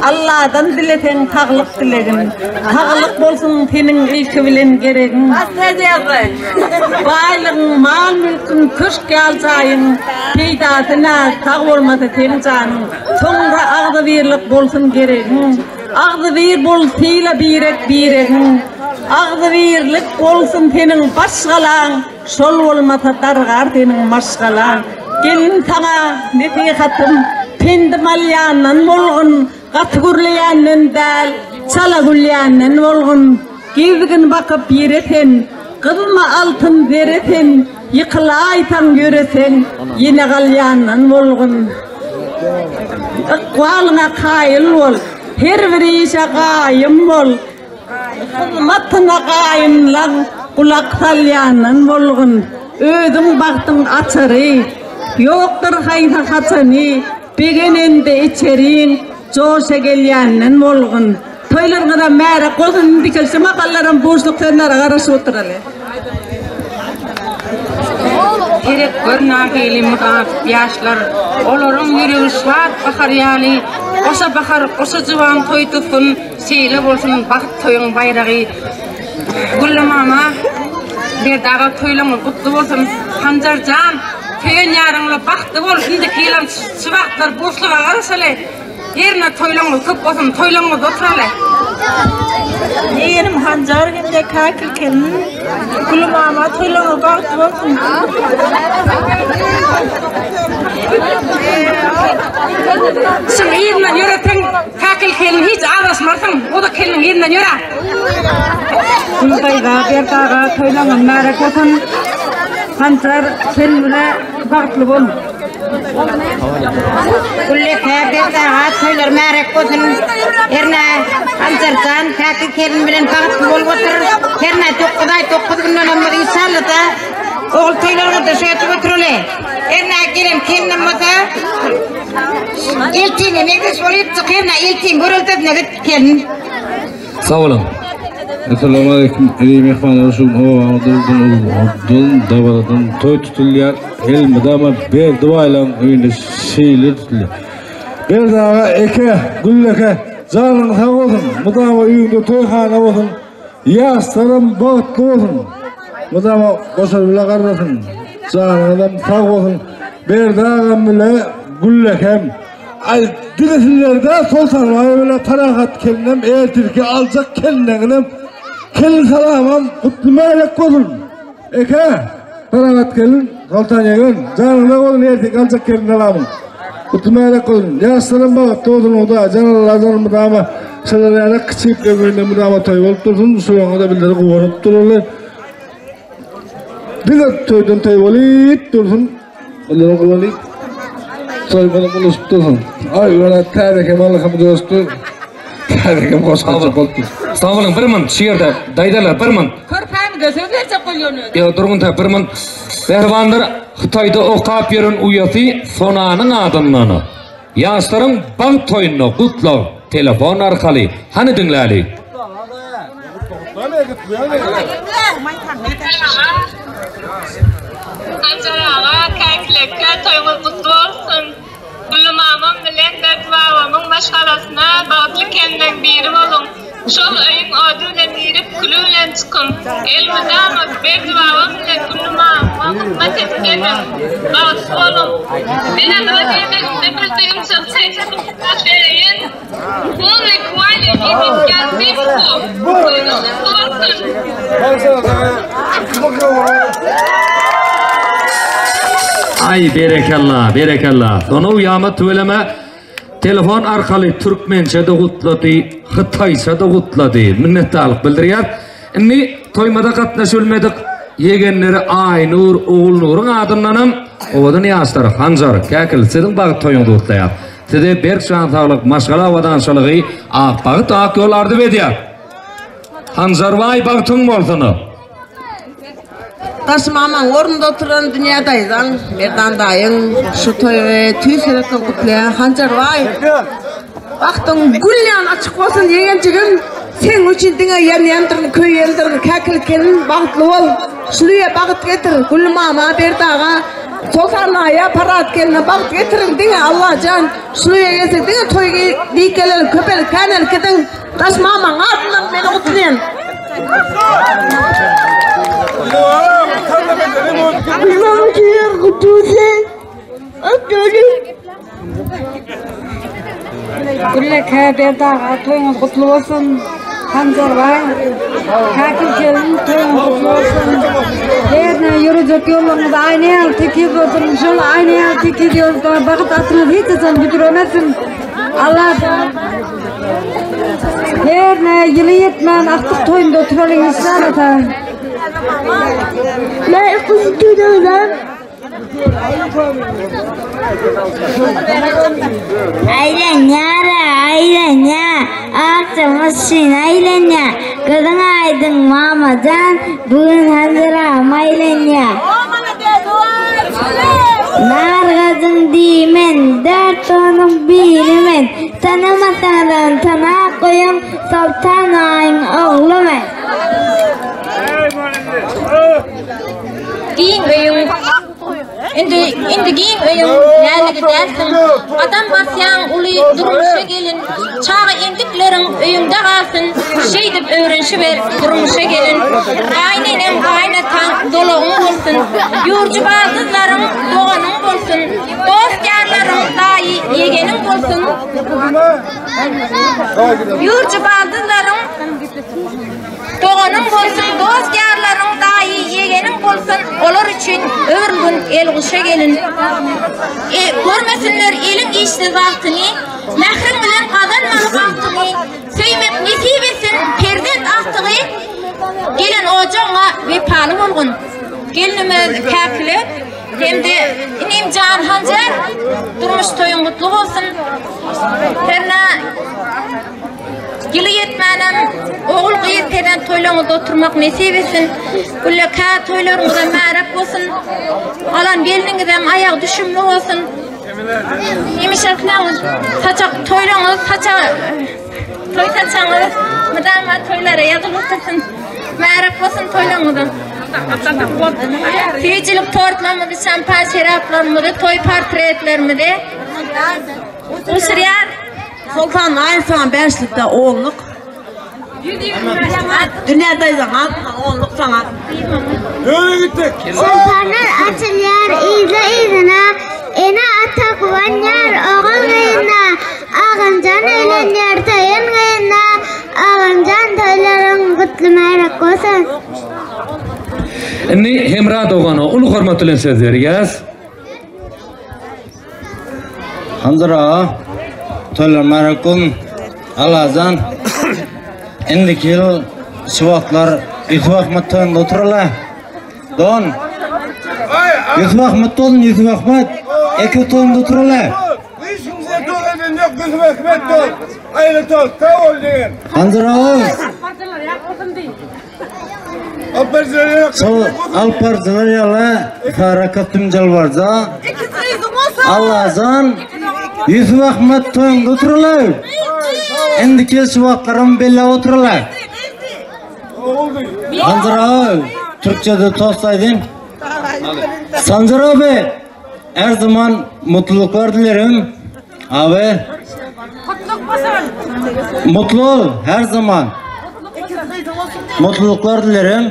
Alladan dileseň saglyk dilegin. Saglyk bolsun seniň ilki bilen geregiň. Baýlygyň, mal-mülküň, köşk ýaly jaýyň, Peýdasy nä, sag bolmasa seň janyň. Soňra agzybirlik bolsun geregiň. Agzybir bol, syla birek-biregiň. Agzybirlik bolsun seniň baş galaň. Şol bolmasa dargar seniň maşgalaň. Gelin saňa nesihatym, pendim alýandan bolgun, gaty gürleýänden däl, çala gülýänden bolgun. Gezgin bakyp ýere sen, gyzma altyn zere sen, ýykylaýsaň ýöreseň, ýene galýandan bolgun. Ykbalyňa kaýyl bol, her bir işe gaýym bol. Hyzmatyna gaýynlaň gulak salýandan bolgun, Özüň bagtyň açary, ýokdur haýsy haçany, Begenende içeriň joşa gelýänden bolgun. Toýlaryňyzam märek bolsun, indi şu mahallaram buşluk sözlere garaşyp oturaly. Gerek gör nahili mynasyp ýaşlar, Olaryň ýüregi şat bahar ýaly, Goşa bahar, goşa juwan toý tutsun, Şeýle bolsun bagt toýuň baýragy. Gülli mama, Berdi aga toýlaryňyz gutly bolsun. Hanjar jan, söýen ýaryňla bagtly bol. Indiki ýylam şu wagtlar buşluga garaşaly. Herne toýlaryňyz köp bolsun, toýlaryňyzda oturaly. Ýegenim Hanjar hem-de Käkil gelin, Gülli mama toýlaryňyz bagtly bolsun. Şuň yzyndan ýöreseň Käkil gelin hiç azaşmarsyň, o-da gelniň yzyndan ýöre. Gül daýza, Berdi aga toýlaryňyz märek bolsun. Hanjar sen bile bagtly bol. Gülleke, Berdi aga toýlar märek bolsun. Hernä Hanjarjan Käkil gelin bilen bagtly bolup otur. Hernä 9 aý 9 günden bolmaz inşallah-da. Ogul toýlaryňyzda şu ýerde oturaly. Hernä gelen gelnim bolsa Eltiňe meňzeş bolup çyk hernä eltiň göreldesine git gelin. Sag boluň. Essalamu aleýkum eziz myhmanlar şu gün obamyzda uzun dabaradan toý tutulýar. Elmydama Berdi baýlaryň öýünde şeýle tutulýar. Berdi aga eke, Gülleke janyň sag bolsun, mydama öýüňde toýhana bolsun, ýaşlaram bagtly bolsun. Mydama goşar bile garrasyn. Janyňyzam sag bolsun. Berdi agam bile Güllekem. Aý diňesinlerde Soltanbaý bile Parahat kelinem ertirki aljak kelneňinem kelin salamam gutly märek bolsun. Eke Parahat gelin Soltan ýegen janyň sag bolsun ertirki aljak kelin salamyň. Gutly märek bolsun. Ýaşlaram bagtly bolsun Hudaý jan Allah jan mydama şolar ýaly kiçijik ömründe mydama toý bolup dursun. Şulaňa da bizleri guwanyp duraly. Diňe toýdan toý bolup dursun. Olara guwanyp toý bolup ulusup dursun. Aý, wala täze hem Allahym dostu. Täze hem goşgaça bolup dursun. Sag boluň, bir mün şu ýerde daýzalar bir mün. Körpämize söz berjek bolýan özi. Ýok, durgun ta bir mün. Mähribanlar, Hytaýda okap ýören uýasy Sonanyň adyndan ýaşlaryň bagt toýunda gutlag telefon arkaly. Hany diňläli. Sanjar aga, käkilekge toýuňyz gutly bolsun! Gully mamam bilen Berdi babamyň maşgalasyna bagtly gelneň biri boluň! Şol öýüň ody bilen girip, küli bilen çykyň! Elmydama Berdi babam bilen Gully mamama hyzmat edip geziň! Bagtly boluň! Menem öz gezegimde bir dynçlyk çekip bereýin! Polny kwali i Toýuňyz gutly bolsun! Aý berekella, berekella. Sonow ýama tüweleme telefon arkaly türkmençe-de gutlady, hytaýça-da gutlady. Minnetdarlyk bildirýär. Indi toýmada gatnaşybilmedik ýegenleri Aýnur, Ogulnuryň adyndanam owadan ýaşlar Hanjar, Käkil siziň bagt toýuňyzy gutlaýar. Size berk jan saglyk, maşgala abadançylygy, ak bagt, ak ýol arzuw edýär. Hanjarbaý bagtyň bolsun. Daş mamaň ornunda oturan Dünýä daýzaň, Merdan daýyň şu toýy tüýs ýürekden gutlaýan Hanjarbaý. Bagtyň gül ýaly açyk bolsun ýegenjigim. Seň üçin diňe ýanýandyryn, köýendirin, käkil gelin bagtly bol. Şulyýa bagt getir, Gül mama, Berdi aga, Soltan aýa, Parat gelne bagt getiriň diňe Allajan. Şulyýa gelsek diňe toý diýip gelelim, köpelik käneli gidiň. Daş mamaň adyndan meni gutlaýan. Gülleke Berdi aga toýuňyz gutly bolsun. Hanjarbaý Käkil gelin toýuňyz gutly bolsun. Herne ýörejek ýollaryňyz aýna ýaly tekiz bolsun. Şol aýna ýaly tekiz ýolda bagyt atyňyz hiç haçan büdremesin. Allah Herne ýyly ýetmän akdyk toýunda oturalyň inşallah. Men kuzum Aýlanýar-a, aýlanýar, Akja maşyn aýlanýar. Gözüň aýdyň, mama jan, Bu gün Hanjar agam aýlanýar. Nargajyň diýmen, Dört doganyň biri men. Tanamasaňyzam tanap goýuň, Soltan aýyň ogly men. Giň öýüň Indi indi giň öýüň näligi dälsiň. Gadam basýaň uly durmuşa gelin. Çaga endikleriň öýüňde galsyn. Şeýdip öwrenşiber durmuşa gelin. Gaýyneneň gaýynataň dolagyň bolsun. Ýurjy baldyzlaryň doganyň bolsun. Dost-ýarlaryň daýy ýegeniň bolsun. Ýurjy baldyzlaryň Doganyň bolsun, dost-ýarlaryň, daýy, ýegeniň bolsun, olar üçin öwrülgin elguşa gelin. E, görmesinler eliň işsiz wagtyny, mähriň bilen gazanmaly bagtyňy, söýmek nesip etsin perzent agtygy, gelen ojagyňa wepaly bolgun. Gelnimiz Käkile hem-de inim Jan Hanjar, durmuş toýuň gutly bolsun. Hernä Ýyly ýetmänem ogul gyz perzent toýlaryňyzda oturmak nesip etsin. Gülleka toýlaryňyza märek bolsun. Alan gelniňizem aýagy düşümli bolsun. Hemişe saçak toýlaryňyz saçak toý saçaňyz mydama toýlara ýazylyp otursyn. Märek bolsun toýlaryňyza. Süýjülik tortlarymyzy, şampan şeraplarymyzy, toý portretlerimizi gowşurýar. Soltan aýyň saňa bäşlikde onluk. Dünýä daýzaň adyndan onluk saňa. Ýöne gitdik. Şampanlar açylýar yzly-yzyna, Ene-ata guwanýar ogul-gyzyna, Agamjan öýlenýär söýen gyzyna, Agamjan toýlaryň gutly märäk bolsun. Indi Hemra dogana uly hormat bilen söz berýäs. Hanjar aga, toýlar märäk bolsun. Allajan indiki ýyl şu wagtlar Ýusup Ahmet toýunda oturala. Don. Ýusup Ahmet bolsun, Ýusup Ahmet. Eke toýunda oturala. Hiç kimse toý eden ýok, Ýusup Ahmet toý. Aýry toý, sag bol diýen. Hanjar aga. Şol alyp baryjylar ýaly sara kostüm jalbarja. Allajan Ýusup Ahmet toýuňda oturalay. Indiki ýyl şu wagtlaram belläp oturalay. Sanjar aga, türkçede tost aýdyn. Sanjar abi, her zaman mutluluklar dilerim. Abi. Mutlu ol her zaman. Mutluluklar dilerim.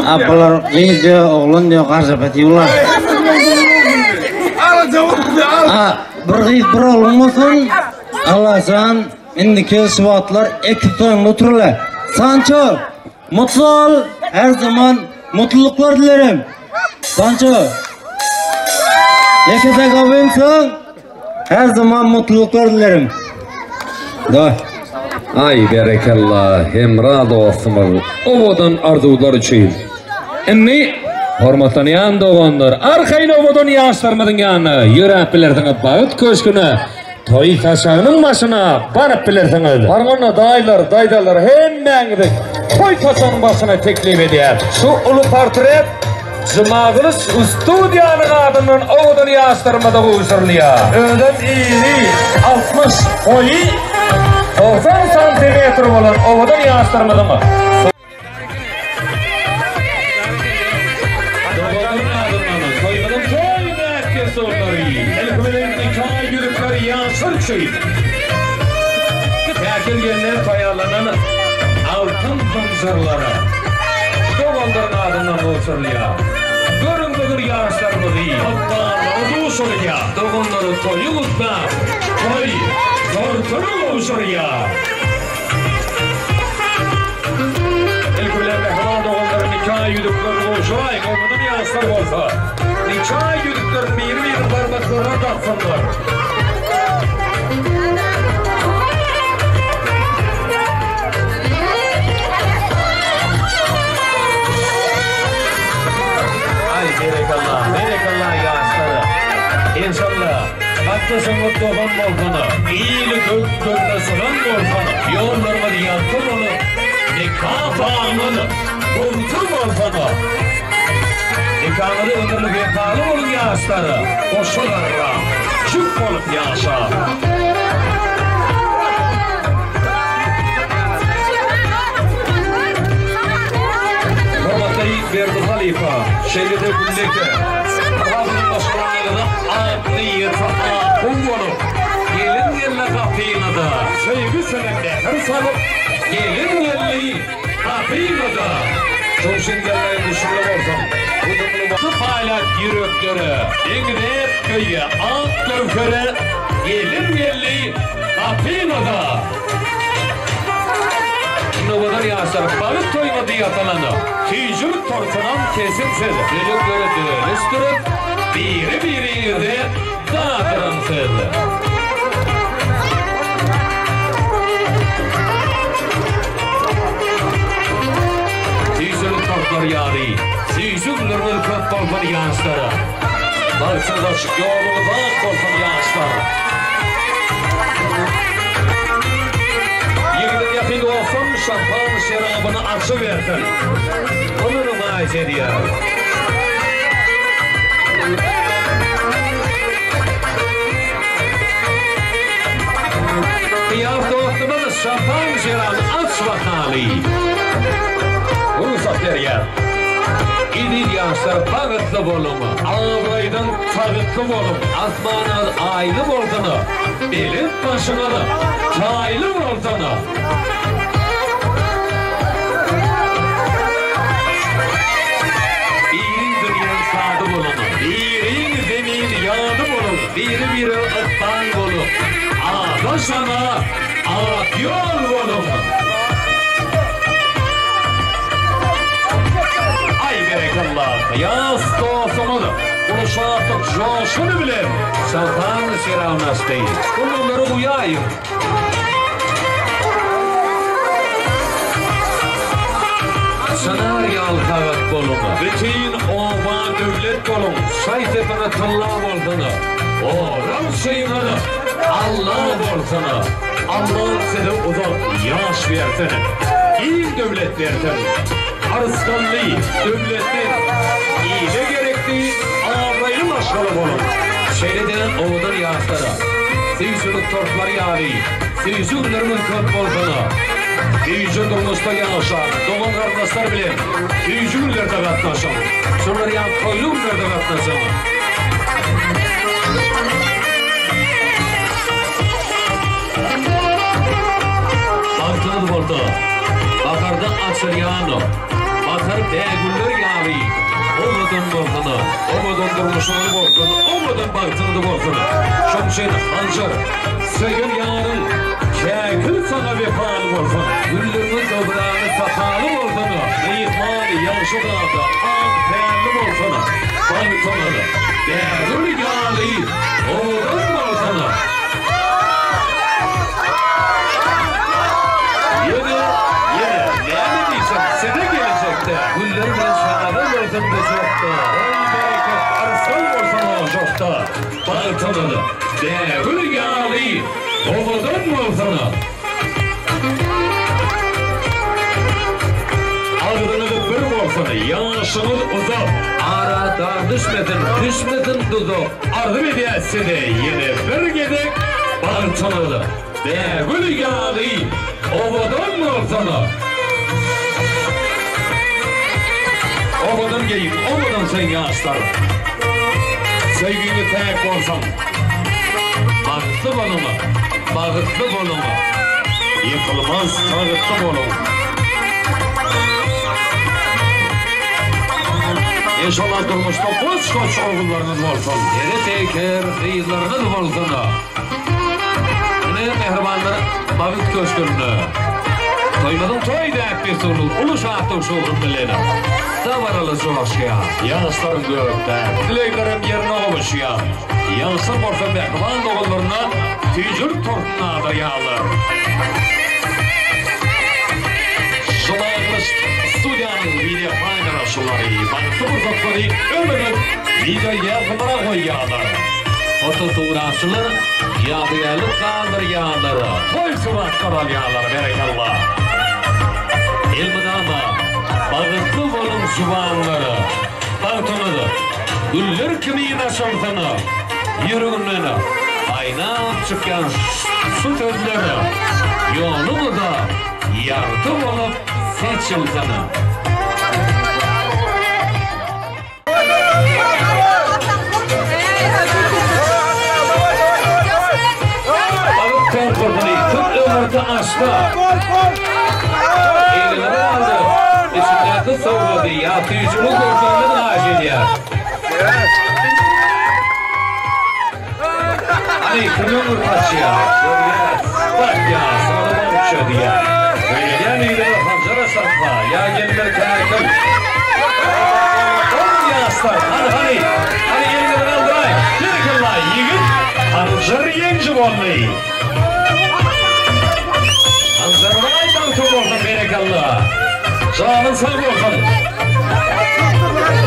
Apalar gyz diyor, oğlun diyor, garjapa diyorlar. Ha, bir gyz bir oğlun olsun. Allah'tan indiki şu wagtlar eki toýuňda oturarlar. Sanço, mutlu ol, her zaman mutluluklar dilerim. Sanço. Ýeke gawymsyň. Her zaman mutluluklar dilerim. Da. Ay berekella Hemra dostumyz owadan arzuwlar üçin. Indi hormatlanýan doganlar, arkaýyn owadan ýaşlarymyzyň ýanyna ýöräp bilersiňiz Bagt köşgüne, toý saçagynyň başyna baryp bilersiňiz. Baryň daýylar, daýzalar hemmäňizi toý saçagynyň başyna teklip edýär. Şu uly portret Jumagylyç studiýanyň adyndan owadan ýaşlarymyza gowşurylýar. Özem iri, 60, boýy 90 santimetr bolan owadan ýaşlarymyzyň Doganlaryň adyndan toýumyzyň toý mähribanlary, ilki bilen nikah ýüzükleri ýaşlar üçin Käkilgenden taýýarlanan altyn zynjyrlary doganlaryň adyndan gowşurylýar. Görüň bu bir ýaşlarymyzy ykballara duşurýar. Doganlary toýy gutlap, toý tortuny gowşurýar. Ilki bilen mähriban doganlara nika ýüzüklerini gowşuraýyň, owadan ýaşlar bolsa, nika ýüzüklerini biri-biriniň barmaklaryna daksynlar. Aý, berekella, berekella ýaşlara. Enşalla, gatnaşygyňyz dogan bolsun, il gök-gökde sygan bolsun, ýollaryňyz ýagty bolup, nika bagyňyz gurty bolsun. Nikaňyzy ömürlik wepaly boluň ýaşlar, goşa garra, jüp bolup ýaşa. Hormatly Berdi halypa, şeýle-de Gülleke, Halyň maşgalaňyza atly ýete ahuw bolup, gelin-gelne gapyňyza söýgüsine mähir salyp, gelin-gelni Gapyňyza Jowşen gelnaýyň düşümli bolsun. Gudumly bagty paýlap ýüreklere, Deňzep köýe, ak göwhere, Gelin geldi gapyňyza. Nowadan ýaşlar bagyt toýuna diýasalan, Süýjülik tortunam kesip siz, Böleklere bölüşdirip, Biri-biriňize dadyryň siz. Süýjülik tortlar ýaly, süýji günleriňiz köp bolsun ýaşlar. Bagtyňyz açyk, ýoluňyz ak bolsun ýaşlar. Ýigidiň ýakyn dostum şampan şerabyny açybersin. Ony rowaýat edýär. Kyýas dostumyz şampan şerabyny aç bakaly. Rugsat berýär. Eziz ýaşlar bagtly boluň, abraýdan tagytly boluň, asmanyňyz aýly bolsun, belent başyňyz taýly bolsun! Biriň dünýäň şady boluň, biriň zemin ýady boluň, biri-bire ykbal boluň, ada-şana ak ýol boluň! Aý berekella ýas dostumyz uly şatlyk joşguny bilen Soltan şerabyny açdy. Gulluglary guýaýyň. Çynar ýaly sagat boluň. Bütin oba döwlet boluň. Şaý-sepiňiz tylla bolsun. Goragçyňyz Alla bolsun. Alla size uzak ýaş bersin. Giň döwlet bersin. Arysgally, döwletli, ile gerekli, abraýly maşgala boluň. Şeýle-de owadan ýaşlara süýjülik tortlary ýaly süýji günlerimiz köp bolsun. Süýji durmuşda ýaşaň, dogan-garyndaşlar bilen süýji günlerde gatnaşyň. Şolar ýaly toýly günlerde gatnaşyň. Bagtyňyz bolsa, baharda açylýan bahar bägüller ýaly owadan bolsun, owadan durmuşyňyz bolsun, owadan bagtyňyz bolsun. Şonuň üçin Hanjar, söýen ýaryň käkil saňa wepaly bolsun, gülleriňiz döwrany sapaly bolsun, myhman ýagşy-zada, ak pälli bolsun, bagtyňyz bägül ýaly owadan bolsun. Ýöne, ýene, näme diýsem, size gelejekde güller bilen şaga bolsun gujakda, bol bereket, yrsgal bolsun ojakda, bagtyňyz bägül ýaly owadan bolsun! Agzyňyz bir bolsun, ýaşyňyz uzak, ara dar düşmesin, düşmesin duzak! Arzuw edýäs size ýene bir gezek bagtyňyz bägül ýaly owadan bolsun! Owadan geýin, owadan sen ýaşlar! Söýgiňiz päk bolsun! Bagtly boluň, bagtly boluň! Ýykylmaz tagtly boluň! Inşallah durmuşda goç-goç ogullaryňyz bolsun, ere teýker gyzlaryňyz bolsun. Ine mähribanlar Bagt köşgünde toýumyzyň toý däp-dessurynyň uly şatlyk şowhun bilen dabaraly joşýar. Ýaşlaryň gökde dileglerem ýerine gowuşýar. Ýaşlar bolsa mähriban doganlaryna tüýjülik tortuny aldyrýarlar. Şularly studiýanyň wideo kameraçylary bagtly pursatlary ömürlik wideo ýazgylara goýýarlar. Fotosuratçylar ýadygärlik galdyrýarlar, toý suratlar alýarlar, berekella! Elmydama bagtly boluň juwanlar! Bagtyňyz güller kimin açylsyn, ýüreginden gaýnap çykýan şu sözler ýoluňyza ýagty bolup seçilsin. Bagyt konkursyny tut öňürti açda. Elini galdyryp, içindäki sowgady ýa süýjüli görkezmegi haýyş edýär. Hany, kim öňürti açýar? Görýäs. Bakýas, soňra çözýär. Öýlenýän ýigide Hanjar açarka, ýa gelinler käkil. Oň ýaşlar, hany, hany, hany eliňizi galdyraý. Berekella, ýigit Hanjar ýeňji boldy. Hanjarbaý bagtyň bolsun, berekella. Janyň sag bolsun.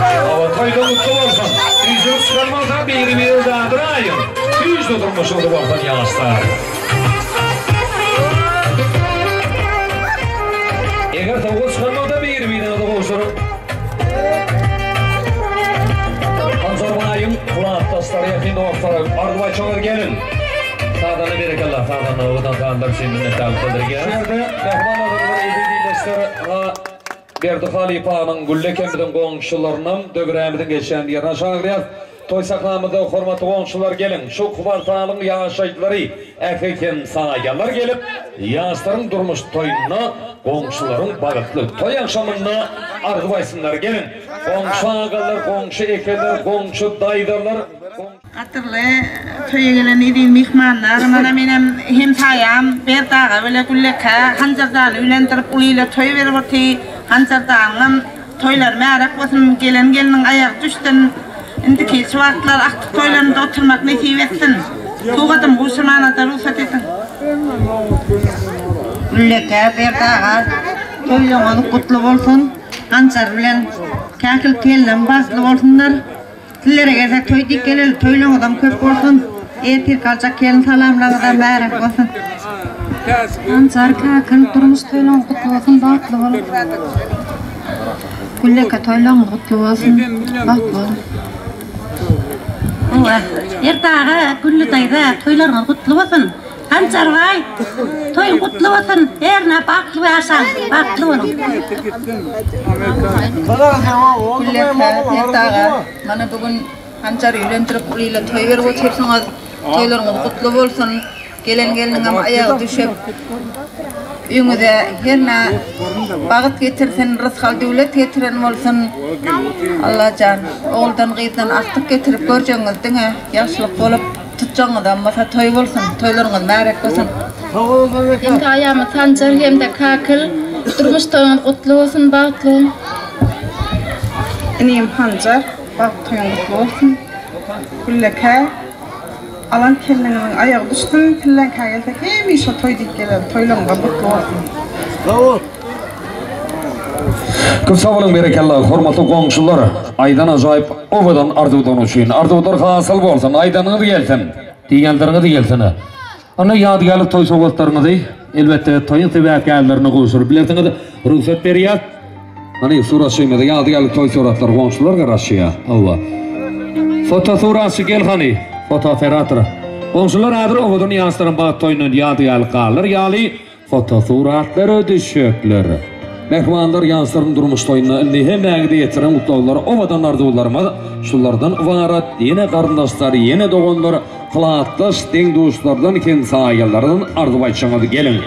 Hawa, toýda gutly bolsun. Üýşürip çykan bolsa biri-biri dadyraýyň. Güýçli durmuşyňyz bolsun, ýaşlar. Eger sowgat çykan bolsa biri-biriňizi gowşuryp. Hanjarbaýyň klasdaşlary, ýakyn dostlary, arzuw aýtsaňyz geliň. Sazanda berekella, sazanda owadan sazlar üçin minnetdarlyk bildirýäris. Şu ýerde mähriban adamlar, eziz ildeşler, Berdi halypanyň Güllekemiziň goňşularynam döwrämiziň geçýän ýerine çagyrýas. Toý sahnamyza hormatly goňşular geliň, şu kwartalyň ýaşaýjylary ähli hemsaýalar gelip, ýaşlaryň durmuş toýunda goňşularyň bagtly toý agşamynda arzuw aýtsynlar. Geliň, goňşy agalar, goňşy ekeler, goňşy daýzalar, Gadyrly toýa gelen eziz myhmanlar, mana menem hemsaýam Berdi aga bile Gülleke Hanjar dany öýlendirip uly ile toý berip oty. Hanjar danyňam toýlary märek bolsun, gelen gelniň aýagy düşsün. Indiki şu wagtlar agtyk toýlarynda oturmak nesip etsin. Sowgadym gowşurmana-da rugsat ediň. Gülleke, Berdi aga, toýlaryňyz gutly bolsun. Hanjar bilen Käkil gelinem bagtly bolsunlar. Sizlere gelsek toý dik geleli toýlaňyzam köp bolsun. Ertir galjak gelin salamlaňyzam bärek bolsun. Hanjar Käkil durmuş toýlaňyz gutly bolsun bagtly boluň. Gülleke toýlaňyz gutly bolsun bagtly boluň. Hawa Berdi aga Gülli daýza toýlaryňyz gutly bolsun. Hanjarbaý toýuň gutly bolsun hernä bagtly ýaşaň bagtly boluň. Gülleke Pert aga mana bu gün Hanjary öýlendirip uly ile toý berip otyrsyňyz toýlaryňyz gutly bolsun gelen gelniňem aýagy düşüp öýüňize hernä bagyt getirsin rysgal döwlet getiren bolsun Allajan oguldan gyzdan agtyk getirip görjegiňiz diňe ýagşylyk bolup Tutjagyňyzam bolsa toý bolsun, toýlaryňyz märek bolsun. Hem-de aýamyz Sanjar hem-de Kakyl durmuş toýuňyz gutly bolsun bagtly boluň. Inim Hanjar bagt toýuň gutly bolsun. Gülleke alan kelleňiziň aýagy düşsün, kelläňkä gelsek hemişe toý diýip geleris, toýlaryňyzam gutly bolsun. Köp sag boluň berekella hormatly goňşular aýdan ajaýyp owadan arzuwdan üçin arzuwlar hasyl bolsun aýdanyňyz gelsin diýenleriňiz gelsin Onda ýadygärlik toý sowgatlaryňyzy elbetde toýuň sebäpkärlerine gowşuryp bilersiňiz rugsat berýäs Hany suratçymyzy ýadygärlik toý suratlary goňşular garaşýar hawa Foto suratçy gel hany foto operator Goňşular häzir owadan ýaşlaryň bagt toýundan ýadygärlik galar ýaly Fotosuratlara düşjekler. Mähribanlar ýaşlaryň durmuş toýunda indi hemmäňize ýetiren gutlaglar owadan arzuwlarymyz şulardan ybarat ýene garyndaşlar ýene doganlar klasdaş deň duşlardan hemsaýalardan arzuw aýtşaňyz geliň.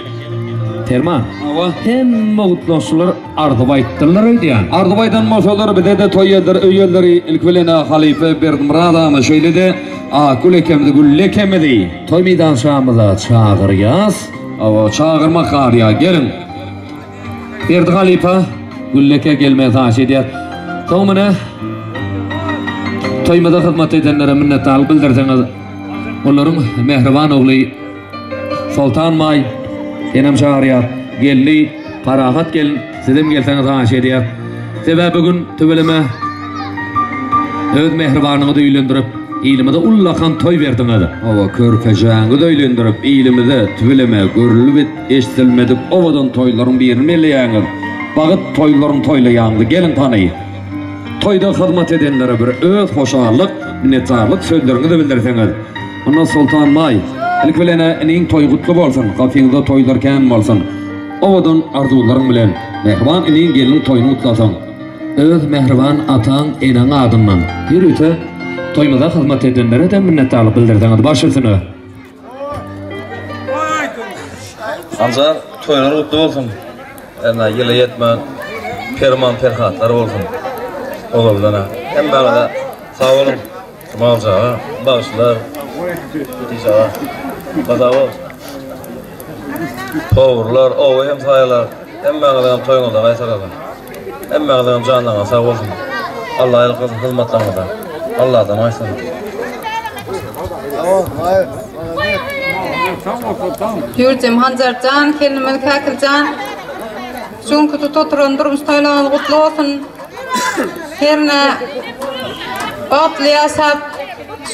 Perman. Hawa hemme gutlagçylar arzuw aýtdylar öýdýän. Arzuw aýdan bolsalar bize-de toý ýerleri öý ýerleri ilki bilen-ä halypa Berdimyrat agany şeýle-de Akgül ekemizi Gülli ekemizi toý meýdançamyza çagyrýas. Hawa, çagyrmak galýar. Geliň. Berdi halypa, Gülleke gelmegi haýyş edýär. Soň mine toýumyza hyzmat edenlere minnetdarlyk bildirseňiz, olaryň mähriban ogly Soltan Maý senem çagyrýar. Gelni, Parahat gelin, sizem gelseňiz haýyş edýär. Sebäbi bu gün tüweleme öz mähribanyňyzy öýlendirip, ilimize ullakan toý berdiňiz. Hawa, körpejäňizi öýlendirip, ilimize tüweleme görülip eşidilmedik owadan toýlaryň birini belleýäňiz. Bagyt toýlaryny toýlaýaňyz. Geliň tany. Toýda hyzmat edenlere bir öz hoşallyk, minnetdarlyk sözleriňizi bildirseňiz. Onda Soltan Maý, ilki bilen-ä iniň toýy gutly bolsun, gapyňyzda toýlar kän bolsun. Owadan arzuwlaryň bilen mähriban iniň gelniň toýuny gutlasaň, öz mähriban ataň, eneň adyndan ýörite toýumyza hyzmat edenlere-de minnetdarlyk bildirseňiz baş üstüne. Sanjar toýlar gutly bolsun. Ena ýyly ýetmän perman perhatlar bolsun. Ozaldan hemmäňize sag boluň. Maljaga bagşylar Tijaga Bazar Powurlar, oba hemsaýalar, hemmäňiziňem toýuňyzda gaýtaraly. Hemmäňiziňem janlaryňyz sag bolsun. Allah ýalkasyn hyzmatlaryňyza. Allahdan aýsyn. Jürjem Hanjarjan, gelnimiz Käkiljan. Şu günki tutup oturan durmuş toýlaryňyz gutly bolsun. Herne bagtly ýaşap,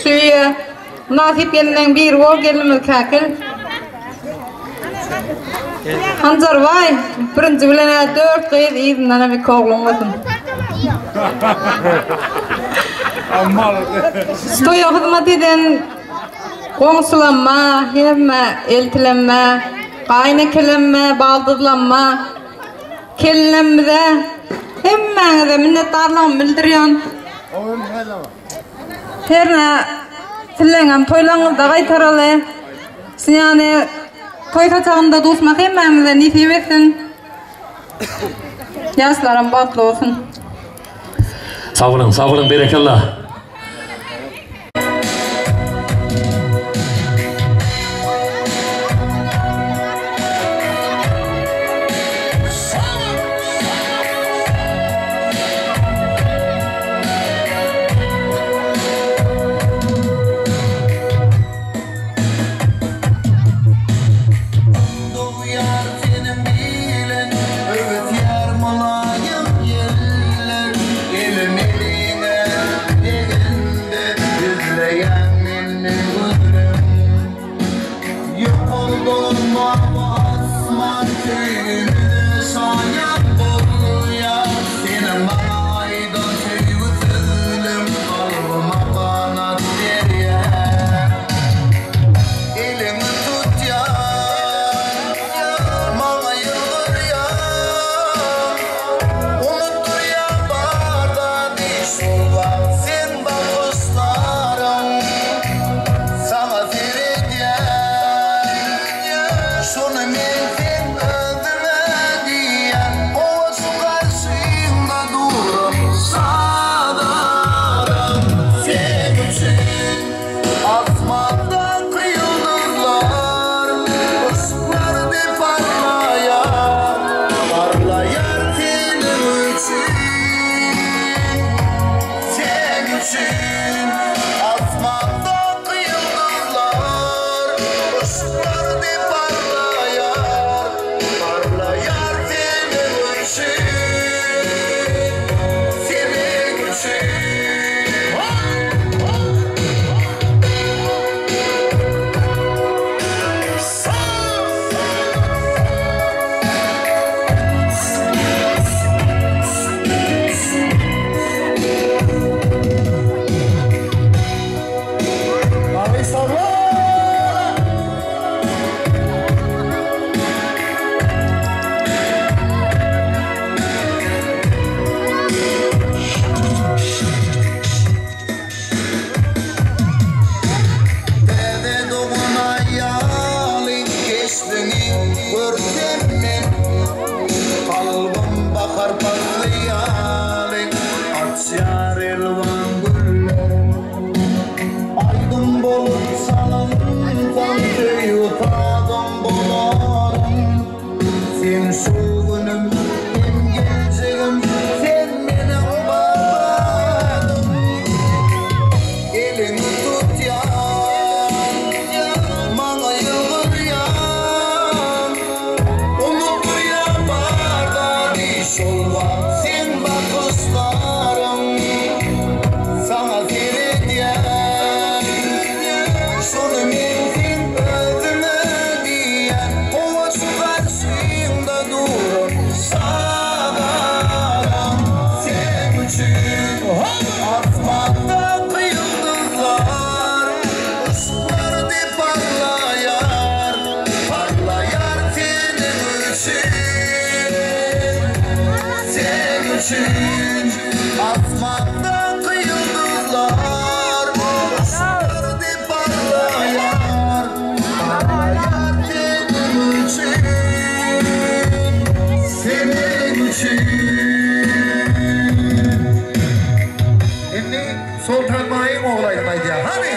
şu öýe mynasyp gelinleň biri bol gelnimiz Käkil. Hanjarbaý, birinji bilen-ä dört gyz, yzyndanam iki ogluň bolsun. Şu toýa hyzmat eden goňşulamma, hemme eltilemma, gaýynekelemma, baldyzlamma, kelinlemmize. Hemmäňize minnetdarlygymy bildirýän. Hernä sileňem toýlaryňyzda gaýtaraly. Ýani toý saçagynda duşmak hemmämize nesip etsin. Ýaşlaram bagtly bolsun. Sag boluň, sag boluň, berekella. Dogýar seniň bilen öwüsýär mylaýym ýeller Elim eliňe degende gizleýäň menden gözleň Ýokardan mawy asman söýgimize şaýat bolýar Seniň maňa aýdan söýgi sözleň kalbyma ganat berýär Eliňi tutýan, maňa ýylgyrýan, Unutdyrýan bar zady şol wagt seň bakyşlaryň. Saňa seredýän, şony men seň özüňe diýýän, Owa şu garşyňda duran şazadam seň üçin. Asmandaky ýyldyzlar yşyklar deý parlaýar, Parlaýar seniň üçin, seň üçin. Asmandaky ýyldyzlar yşyklar deý parlaýar, Parlaýar seniň üçin, seniň üçin. Täze dogan aýaly keşbiňi görsem men, Kalbym bahar pasly ýaly açýar elwan güller. Aýdym bolup çalynsaň söýgi sazym bolaryn. Sen şu günüm hem geljegim sen meniň bagtym. Eliňi tutýan, maňa ýylgyrýan, Unutdyrýan bar zady şol wagt seň bakyşlaryň. Saňa seredýän, şony men seň özüňe diýýän, Howa şu garşyňda duran şazadam seň üçin. Asmandaky ýyldyzlar yşyklar deý parlaýar, Parlaýar seniň üçin, seň üçin. Asmandaky ýyldyzlar yşyklar deý parlaýar, Parlaýar seniň üçin, seniň üçin. Indi Soltan Maýyň ogly aýdym aýdýar. Hany!